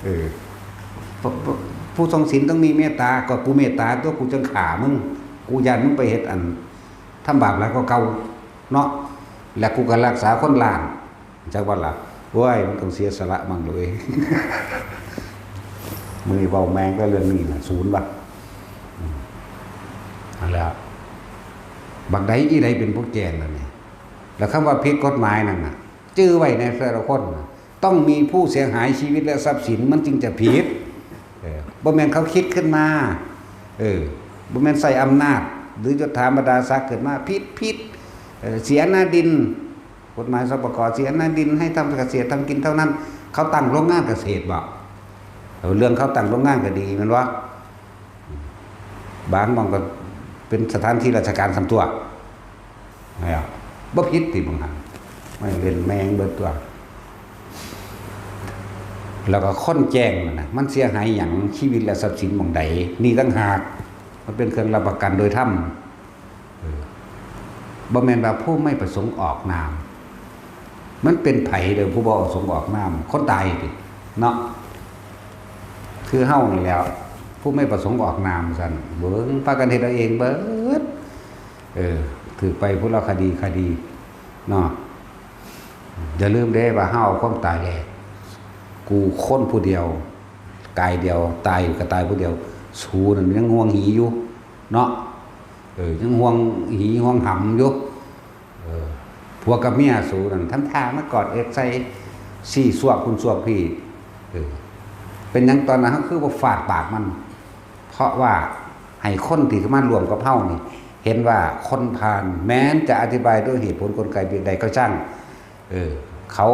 เออ ผู้ ผู้ ผู้ทรงศีลต้องมีเมตตา ก็กูเมตตาตัว กูจั่งฆ่ามึง กูย้านมึงไปเฮ็ดอัน ทำบาปหลายกว่าเก่าเนาะ และกูก็รักษาคนล้าน จักว่าล่ะ โอ้ย มันต้องเสียสละมั่งเลย มื้อนี้เว้าแม่งแต่เรื่องนี้น่ะ ศูนย์ว่ะ อืม นั่นแหละ บักใดอีใดเป็นผู้แกนล่ะนี่ แล้วคำว่าผิดกฎหมายนั่นน่ะ จื่อไว้ในแต่ละคนน่ะ ต้องมีผู้เสียหายชีวิตและทรัพย์สิน มันจึงจะผิด เออ บ่แม่นเขาคิดขึ้นมา เออ บ่แม่นใส่อำนาจ หรือยศถาบรรดาศักดิ์ขึ้นมา ผิด ผิด เออ เสียหน้าดิน กฎหมาย สปก เสียหน้าดิน ให้ทำเกษตรทำกินเท่านั้น เขาตั้งโรงงานเกษตรบ่ เออ เรื่องเขาตั้งโรงงานก็ดีแม่นบ่ บางหม่องก็เป็นสถานที่ราชการส่วนตัว เนี่ย บ่ผิดติบางหัน ไม่เล่นแม่งเบิดตัว แล้วก็คนแจ้งนั่นน่ะ มันเสียหายหยัง ชีวิตและทรัพย์สินหม่องใด นี่ต่างหาก มันเป็นเครื่องรับประกันโดยธรรม เออ บ่แม่นว่าผู้ไม่ประสงค์ออกนาม มันเป็นไผเด้อผู้บ่ประสงค์ออกนาม คนตายติ เนาะ คือเฮานี่แหล้ว ผู้ไม่ประสงค์ออกนามซั่น เบิ่ง พากันเฮ็ดเอาเองเบิด เออ ถืกไปพุ้นละคดี คดี เนาะ อย่าลืมเด้ว่าเฮาเอาความตายแลก กูคนผู้เดียว กายเดียว ตายก็ตายผู้เดียว สูนั่นยังห่วงหีอยู่ เนาะ เออ ยังห่วงหีห่วงหำอยู่ เออ ผัวกับเมียสูนั่น ทำท่ามากอดเอิกใส่ ซี้ซวกพุ้นซวกพี้ เออ เป็นหยังตอนนั้นเฮาคือบ่ฟาดปากมัน เพราะว่าให้คนที่มาร่วมกับเฮานี่ เห็นว่าคนพาลแม้นจะอธิบายด้วยเหตุผลกลไกเพียงใดก็ช่าง เออ เขา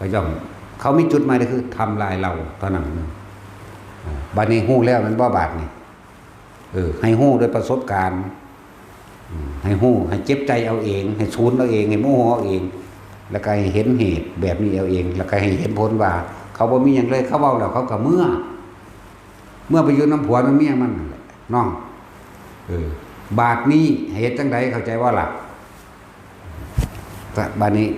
ก็ย่อม เขามีจุดหมายก็คือทำลายเราเท่านั้น เออ บัดนี้ฮู้แล้วแม่นบ่บาดนี้ เออ ให้ฮู้ด้วยประสบการณ์ อืม ให้ฮู้ ให้เจ็บใจเอาเอง ให้สูนเอาเอง ให้โมโหเอาเอง แล้วก็ให้เห็นเหตุแบบนี้เอาเอง แล้วก็ให้เห็นผลว่า เขาบ่มีหยังเลย เขาเว้าแล้วเขาก็เมือ เมือไปอยู่นำผัวนำเมียมันนั่นแหละ เนาะ เออ บาดนี้ให้เฮ็ดจั่งใด เข้าใจบ่ล่ะ แต่บาดนี้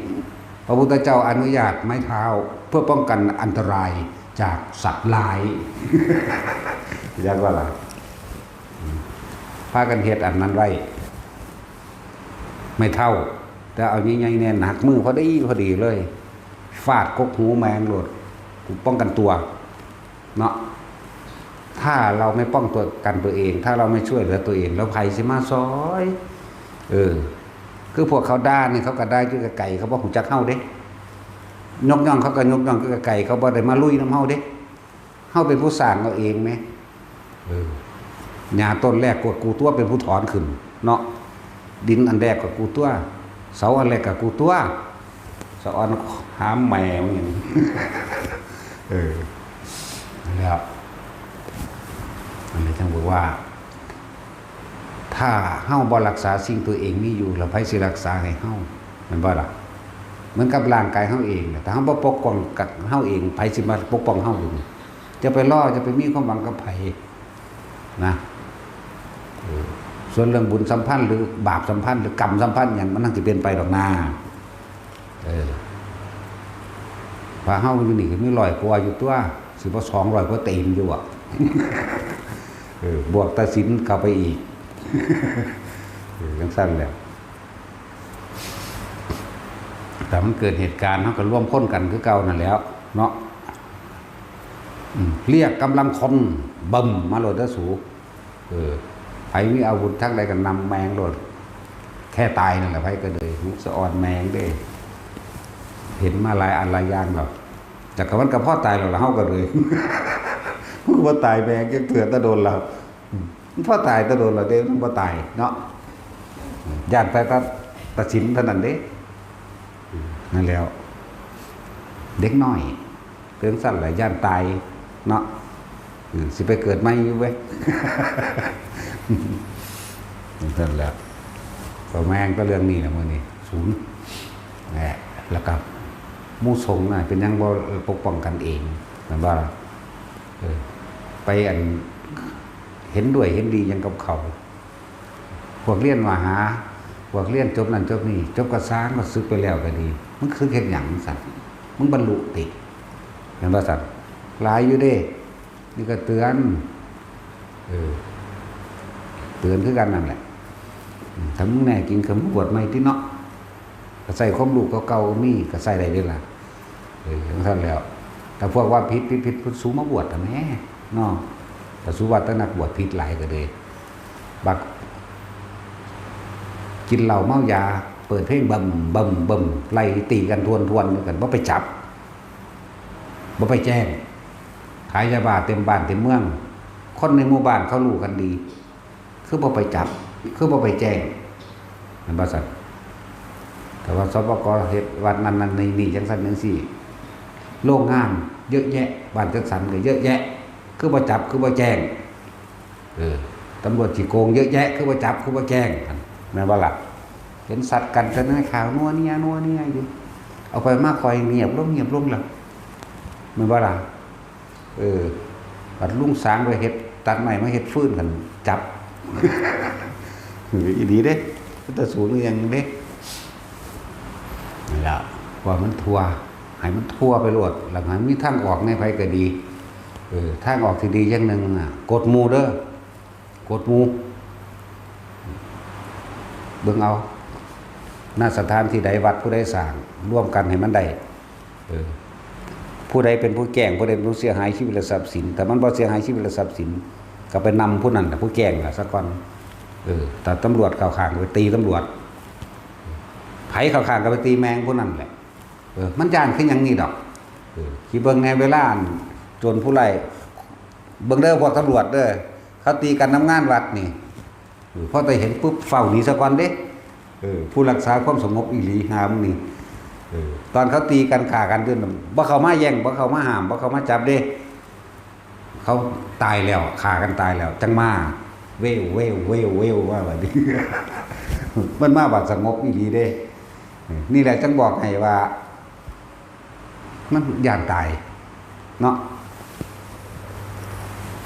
พระพุทธเจ้าอนุญาตไม้เท้า เพื่อป้องกันอันตรายจากสัตว์ร้าย จักว่าล่ะ อืม พากันเฮ็ดอันนั้นไว้ ไม้เท้า แต่เอาใหญ่ๆแน่ หนักมือพอดีพอดีเลย ฟาดกกหูแม่งโลด กูป้องกันตัว เนาะ ถ้าเราไม่ป้องตัวกันตัวเอง ถ้าเราไม่ช่วยเหลือตัวเอง แล้วไผสิมาซอย เออ คือพวกเขาด่านี่ เขาก็ด่าอยู่ไกลๆ เขาบ่ฮู้จักเฮาเด้ ยกย่องเขาก็ยกย่องอยู่ไกลๆ เขาบ่ได้มาลุยนำเฮาเด้ เฮาเป็นผู้สร้างเอาเองแหม เออ หญ้าต้นแรกก็กูตัวเป็นผู้ถอนขึ้น เนาะ ดินอันแรกก็กูตัว เสาอันแรกก็กูตัว สะออนหามแม่มึง เออ แล้ว อันนี้จั่งบอกว่า ถ้าเฮาบ่รักษาสิ่งตัวเองมีอยู่ แล้วไผสิรักษาให้เฮา แม่นบ่ล่ะ? เหมือนกับร่างกายเฮาเองน่ะ ถ้าเฮาบ่ปกป้องกับเฮาเอง ไผสิมาปกป้องเฮาอยู่นี่? จะไปรอ จะไปมีความหวังกับไผนะ เออ ส่วนเรื่องบุญสัมพันธ์ หรือบาปสัมพันธ์ หรือกรรมสัมพันธ์หยัง มันนั่นสิเป็นไปดอกนา เออ พระเฮาอยู่นี่ก็มีร้อยกว่าอยู่ตั๊ว สิบ่สองร้อยกว่าเต็มอยู่อะ เออ บวกตาศีลเข้าไปอีก เออ จั่งซั้นแหละ แต่มันเกิดเหตุการณ์ เฮาก็รวมคนกันคือเก่านั่นแหล้วเนาะ อืม เรียกกำลังคน บึ้ม มาโลดเด้อสู เออ ไผมีอาวุธทางใดก็นำแม่งโลด แค่ตายนั่นแหละ ไผก็เลย ลูกสะออนแม่งเด้ เห็นมาหลายอันหลายอย่างแล้ว แต่ก็มันก็พอตายแล้วล่ะ เฮาก็เลย มันก็บ่ตายแม่งจักเทื่อ แต่โดนแล้ว อืม มันพอตายแต่โดนแล้วเด้ มันบ่ตายเนาะ ย้านแต่ตัด ตัดสินเท่านั้นเด้ อืม นั่นแหล้ว เด็กน้อย เป็นจั่งซั้นแหละ ย้านตายเนาะ อืม สิไปเกิดใหม่อยู่เว้ย นั่นแหละ ก็แม่งก็เรื่องนี้นะมื้อนี้ ศูนย์ แหละ แล้วก็หมู่สงฆ์น่ะ เป็นหยังบ่ เออ ปกป้องกันเอง แม่นบ่ล่ะ? เออ ไปอัน เห็นด้วยเห็นดีหยังกับเขา พวกเรียนมหา พวกเรียนจบนั่นจบนี่ จบกระซ้างก็สึกไปแล้วก็ดี มึงสึกเฮ็ดหยังซั่น? มึงบรรลุติ แม่นบ่ซั่น? หลายอยู่เด้ นี่ก็เตือน เออ เตือนคือกันนั่นแหละ อืม ถ้ามึงแน่จริงก็มาบวชใหม่ติเนาะ ก็ใช้ความรู้เก่าๆ ก็มี ก็ใช้ได้เด้ล่ะ เออ จั่งซั้นแหล้ว ถ้าพวกว่าผิด ผิด ผิด พุทธสูมาบวชทำไมเนาะ ถ้าสูว่าแต่นักบวชผิดหลายก็เลย บัก กินเหล้าเมายา เปิดเพลงบึ้มบึ้มบึ้ม ไล่ตีกันทวนทวนกัน บ่ไปจับ บ่ไปแจ้ง ขายยาบ้าเต็มบ้านเต็มเมือง คนในหมู่บ้านเขารู้กันดี คือบ่ไปจับ คือบ่ไปแจ้ง แม่นบ่ซั่น? แต่ว่า สปก เฮ็ดวัดนั่นนั่นนี่นี่ จั่งซั้นจั่งซี้ โรงงานเยอะแยะ บ้านจัดสรรก็เยอะแยะ คือบ่จับ คือบ่แจ้ง เออ ตำรวจขี้โกงเยอะแยะ คือบ่จับ คือบ่แจ้ง แม่นบ่ล่ะ? เห็นสัตว์กันแต่ในข่าวนัวเนียนัวเนียอยู่ เอาไปมาค่อยเงียบลง เงียบลงแล้ว แม่นบ่ล่ะ? เออ บัดลุงสางไปเฮ็ด ตัดไม้มาเฮ็ดฟืนกัน จับ อีหลีเด้ แต่สูงหรือยังเด้ นี่ล่ะ ว่ามันทั่ว ให้มันทั่วไปโลด แล้วให้มีทางออกในไผก็ดี เออ ทางออกที่ดีอย่างหนึ่งน่ะ กดหมู่เด้อ กดหมู่ เบิ่งเอา ณ สถานที่ใดวัดผู้ใดสร้าง ร่วมกันให้มันได้ เออ ผู้ใดเป็นผู้แจ้ง ผู้ใดเป็นผู้เสียหายชีวิตและทรัพย์สิน ถ้ามันบ่เสียหายชีวิตและทรัพย์สิน ก็ไปนำผู้นั้นน่ะ ผู้แจ้งน่ะซะก่อน เออ ถ้าตำรวจเข้าข้างก็ไปตีตำรวจ ไผเข้าข้างก็ไปตีแม่งผู้นั้นแหละ เออ มันย้านคือหยังนี่ดอก เออ คิดเบิ่งแหน่ เวลาอันโจรผู้ร้าย เบิ่งเด้อพวกตำรวจเด้อ เขาตีกันนำงานวัดนี่ เออ พอแต่เห็นปุ๊บ ฟ้าวหนีซะก่อนเด้ เออ ผู้รักษาความสงบอีหลี หามึงนี่ เออ ตอนเขาตีกันฆ่ากันอยู่นั่น บ่เข้ามาแย่ง บ่เข้ามาห้าม บ่เข้ามาจับเด้ เขาตายแล้ว ฆ่ากันตายแล้ว จั่งมา เว้ว เว้ว เว้ว เว้ว มาบัดนี้ มันมาบัดสงบอีหลีเด้ เออ นี่แหละจั่งบอกให้ว่า มันย้านตายเนาะ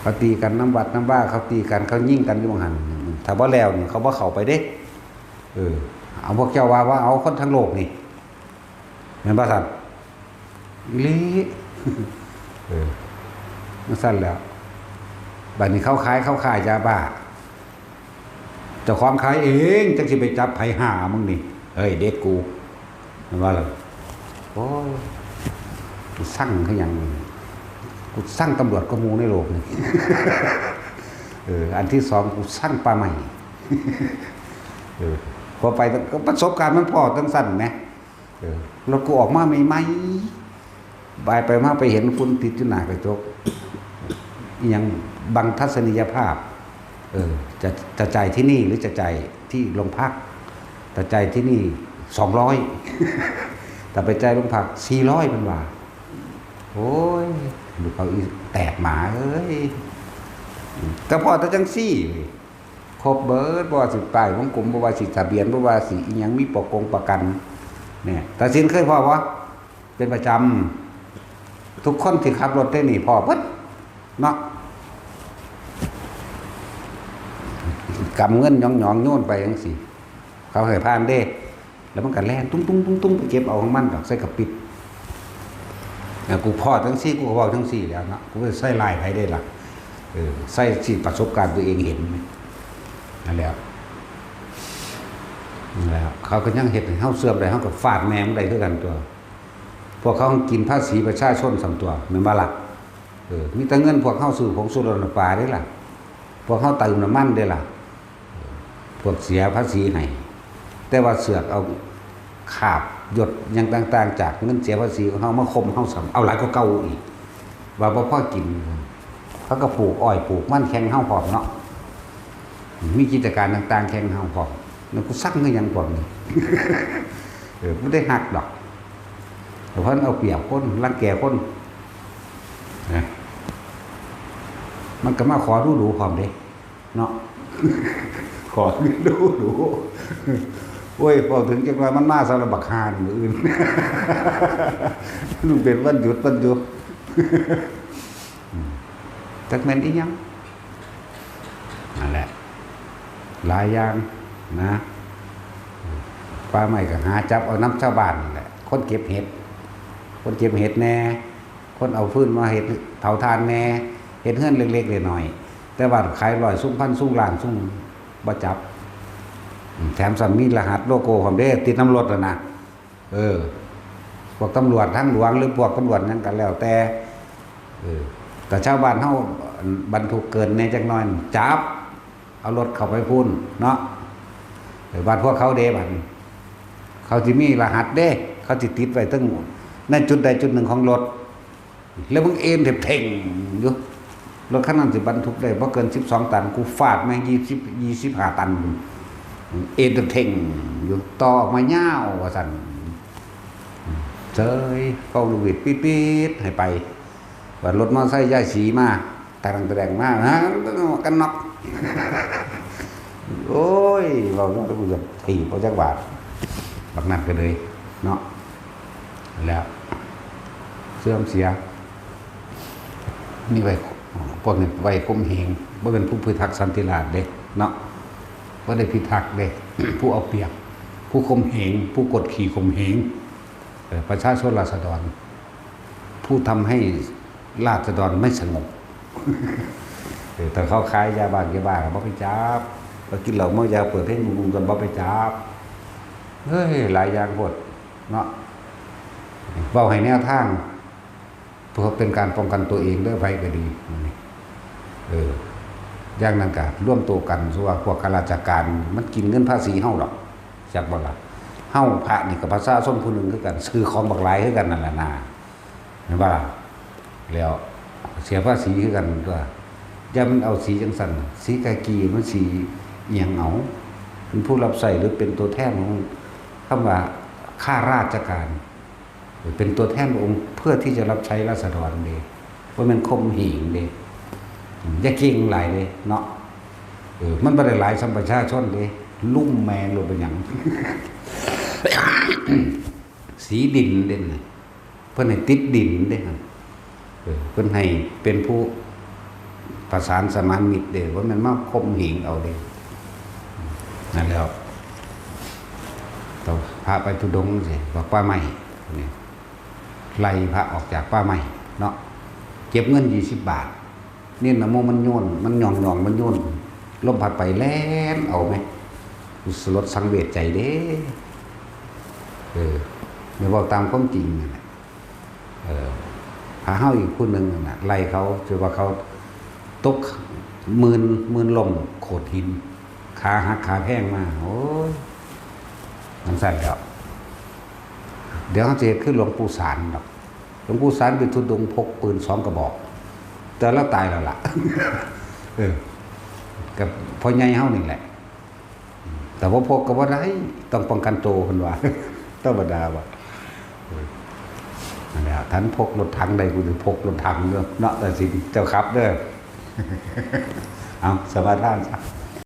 เขาตีกันนำวัดนำวา เขาตีกัน เขายิงกันอยู่หม่องหั่น ถ้าบ่แล้วนี่ เขาบ่เข้าไปเด้ เออ เอาพวกเจ้าว่า ว่าเอาคนทั้งโลกนี่ แม่นบ่ซั่น? อีหลี เออ จั่งซั้นแหล้ว บัดนี้เขาขาย เขาขายยาบ้า เจ้าของขายเอง จักสิไปจับไผ หามึงนี่ เฮ้ย เด็กกู แม่นบ่ล่ะ? โอ้ย กูซังคือหยังนี่ กูซังตำรวจกว่าหมู่ในโลกนี่ เออ อันที่สอง กูซังป่าไม้ เออ พอไปก็ประสบการณ์มันพ้อจั่งซั้นแหม เออ รถกูออกมาใหม่ๆ บายไปมาไปเห็นฝุ่นติดอยู่หน้ากระจก อิหยังบังทัศนียภาพ เออ จะ จะจ่ายที่นี่หรือจะจ่ายที่โรงพัก? ถ้าจ่ายที่นี่ สองร้อย ถ้าไปจ่ายโรงพัก สี่ร้อย เพิ่นว่า โอ้ย ลูกเขาอีแตกหมาเอ้ย แต่พ้อแต่จั่งซี้ ครบเบิด บ่ว่าสิป้ายวงกลม บ่ว่าสิทะเบียน บ่ว่าสิอิหยัง มีประกงประกัน เนี่ย ตาสินเคยพ้อบ่ เป็นประจำ ทุกคนที่ขับรถได้นี่พ้อเบิดเนาะ กำเงินหยองๆ โยนไปจังซี่ เขาให้ผ่านเด้ แล้วมันก็แล่นตุ้งๆๆๆ ไปเก็บเอาของมันดอก ใส่กระปิด แล้วกูพ้อจังซี่ กูก็เว้าจังซี่แหล้วเนาะ กูบ่ได้ใส่ร้ายไผเด้ล่ะ เออ ใส่สิประสบการณ์ตัวเองเห็น นั่นแหละ นั่นแหละ เขาก็ยังเฮ็ดให้เฮาเสื่อมได้ เฮาก็ฟาดแม่มันได้คือกันตั๊ว พวกเขากินภาษีประชาชนส่ำตั๊ว แม่นบ่ล่ะ เออ มีแต่เงินพวกเฮาซื้อผงชูรสน้ำปลาเด้ล่ะ พวกเฮาเติมน้ำมันเด้ล่ะ พวกเสียภาษีให้ แต่ว่าเสือกเอาคราบหยดหยังต่างๆ จากเงินเสียภาษีของเฮามาข่มเฮาซ้ำ เอาหลายกว่าเก่าอีก ว่าบ่พอกิน เขาก็ปลูกอ้อยปลูกมันแข่งเฮาพร้อมเนาะ มีกิจการต่างๆ แข่งเฮาพร้อม แล้วกูซักคือหยังพวกนี้ เออ บ่ได้ฮักดอก แต่เพิ่นเอาเปรียบคน รังแกคน นะ มันก็มาขอดูๆ พร้อมเด้ เนาะ ขอดูดู โอ้ย พอถึงจังว่ามันมาสำหรับบักฮานมื้ออื่น มันเป็นวันหยุด วันหยุด จักแม่นอีหยัง นั่นแหละ หลายอย่างนะ ป่าไม้ก็หาจับเอานำชาวบ้านนั่นแหละ คนเก็บเห็ด คนเก็บเห็ดแหน่ คนเอาฟืนมาเฮ็ดเผาถ่านแหน่ เฮ็ดเฮือนเล็กๆ น้อยๆ แต่ว่าขายร้อยซุง พันซุง ล้านซุง บ่จับ แถมซ้ำมีรหัสโลโก้พร้อมเด้ ติดนำรถนั่นนะ เออ พวกตำรวจทางหลวงหรือพวกตำรวจหยังก็แล้วแต่ เออ แต่ชาวบ้านเฮาบรรทุกเกินแหน่จักหน่อย จับ เอารถเข้าไปพู้นเนาะ เออ บัดพวกเขาเด้บัดนี้ เขาสิมีรหัสเด้ เขาสิติดไว้เทิงในจุดใดจุดหนึ่งของรถ แล้วมึงเอนแทบเท่งอยู่ รถคันนั้นสิบรรทุกได้บ่เกินสิบสองตัน กูฟาดแม่งยี่สิบ ยี่สิบห้าตัน เอนแทบเท่งอยู่ ต่อออกมายาวว่าซั่น เสย เป่าลูกหวีดปี๊ดๆ ให้ไป บัดรถมอเตอร์ไซค์ยายศรีมา ตะแดงตะแดงมา ฮะ กันน็อก โอ้ย เว้าแล้วกูจะถีบเอาจักบาท บักนั่นก็เลย เนาะ แล้ว เสื่อมเสีย นี่ไว้ พวกนี้ไว้ข่มเหง บ่เป็นผู้พิทักษ์สันติราษฎร์เด้ เนาะ บ่ได้พิทักษ์เด้ ผู้เอาเปรียบ ผู้ข่มเหง ผู้กดขี่ข่มเหง เอ่อ ประชาชนราษฎร ผู้ทำให้ราษฎรไม่สงบ เออ แต่เขาขายยาบ้า ยาบ้าก็บ่ไปจับ ก็กินเหล้าเมายาเปิดเพลงลุงๆ ก็บ่ไปจับ เฮ้ย หลายอย่างโพดเนาะ เว้าให้แนวทาง เพื่อเป็นการป้องกันตัวเองเด้อ ไผก็ดี เออ อย่างนั้นก็รวมตัวกัน สมมุติว่าพวกข้าราชการ มันกินเงินภาษีเฮาดอก จักบ่ล่ะ เฮาพระนี่ก็ประชาชนผู้หนึ่งคือกัน ซื้อของบักหลายคือกันนั่นล่ะนา แม่นบ่ล่ะ แล้วเสียภาษีคือกันตั๊ว อย่ามันเอาสีจังซั่น สีกากี มันสีอิหยังเอา เป็นผู้รับใช้หรือเป็นตัวแทนของคำว่าข้าราชการ เป็นตัวแทนพระองค์เพื่อที่จะรับใช้ราษฎรเด้ บ่แม่นข่มเหงเด้ อย่าเก่งหลายเด้เนาะ เออ มันบ่ได้หลายส่ำประชาชนเด้ ลุ่มแม่นโลดเป็นหยัง สีดินเด้น่ะ เพิ่นให้ติดดินเด้หั่น เออ เพิ่นให้เป็นผู้ประสานสมานมิตรเด้ บ่แม่นมาข่มเหงเอาเด้ นั่นแหล้ว ต้องพระไปธุดงค์สิ บอกป่าไม้นี่ ไล่พระออกจากป่าไม้เนาะ เก็บเงินยี่สิบบาท เณรนะโมมันโยน มันหย่องๆ มันโยน ลมพัดไปแล่นเอาไหม สลดสังเวชใจเด้ เออ เนี่ยเว้าตามความจริงนั่นแหละ เออ พระเฮาอีกผู้หนึ่งนั่นน่ะ ไล่เขา ถือว่าเขาตกหมื่น หมื่นล้มโขดหิน ขาหักขาแพงมา โอ้ย จังซั่นแหล้ว เดี๋ยวเขาจะเฮ็ดคือหลวงปู่สารดอก หลวงปู่สารเป็นธุดงค์พกปืนสองกระบอก แต่ละตายแล้วล่ะ เออ กับพ่อใหญ่เฮานี่แหละ แต่ว่าพกก็บ่ได้ ต้องป้องกันตัวเพิ่นว่า ธรรมดาว่ะ เออ นั่นแหละ ท่านพกรถถังได้ กูสิพกรถถังเด้อ เนาะ แต่สิเจ้าขับเด้อ เอา สมาทานซะ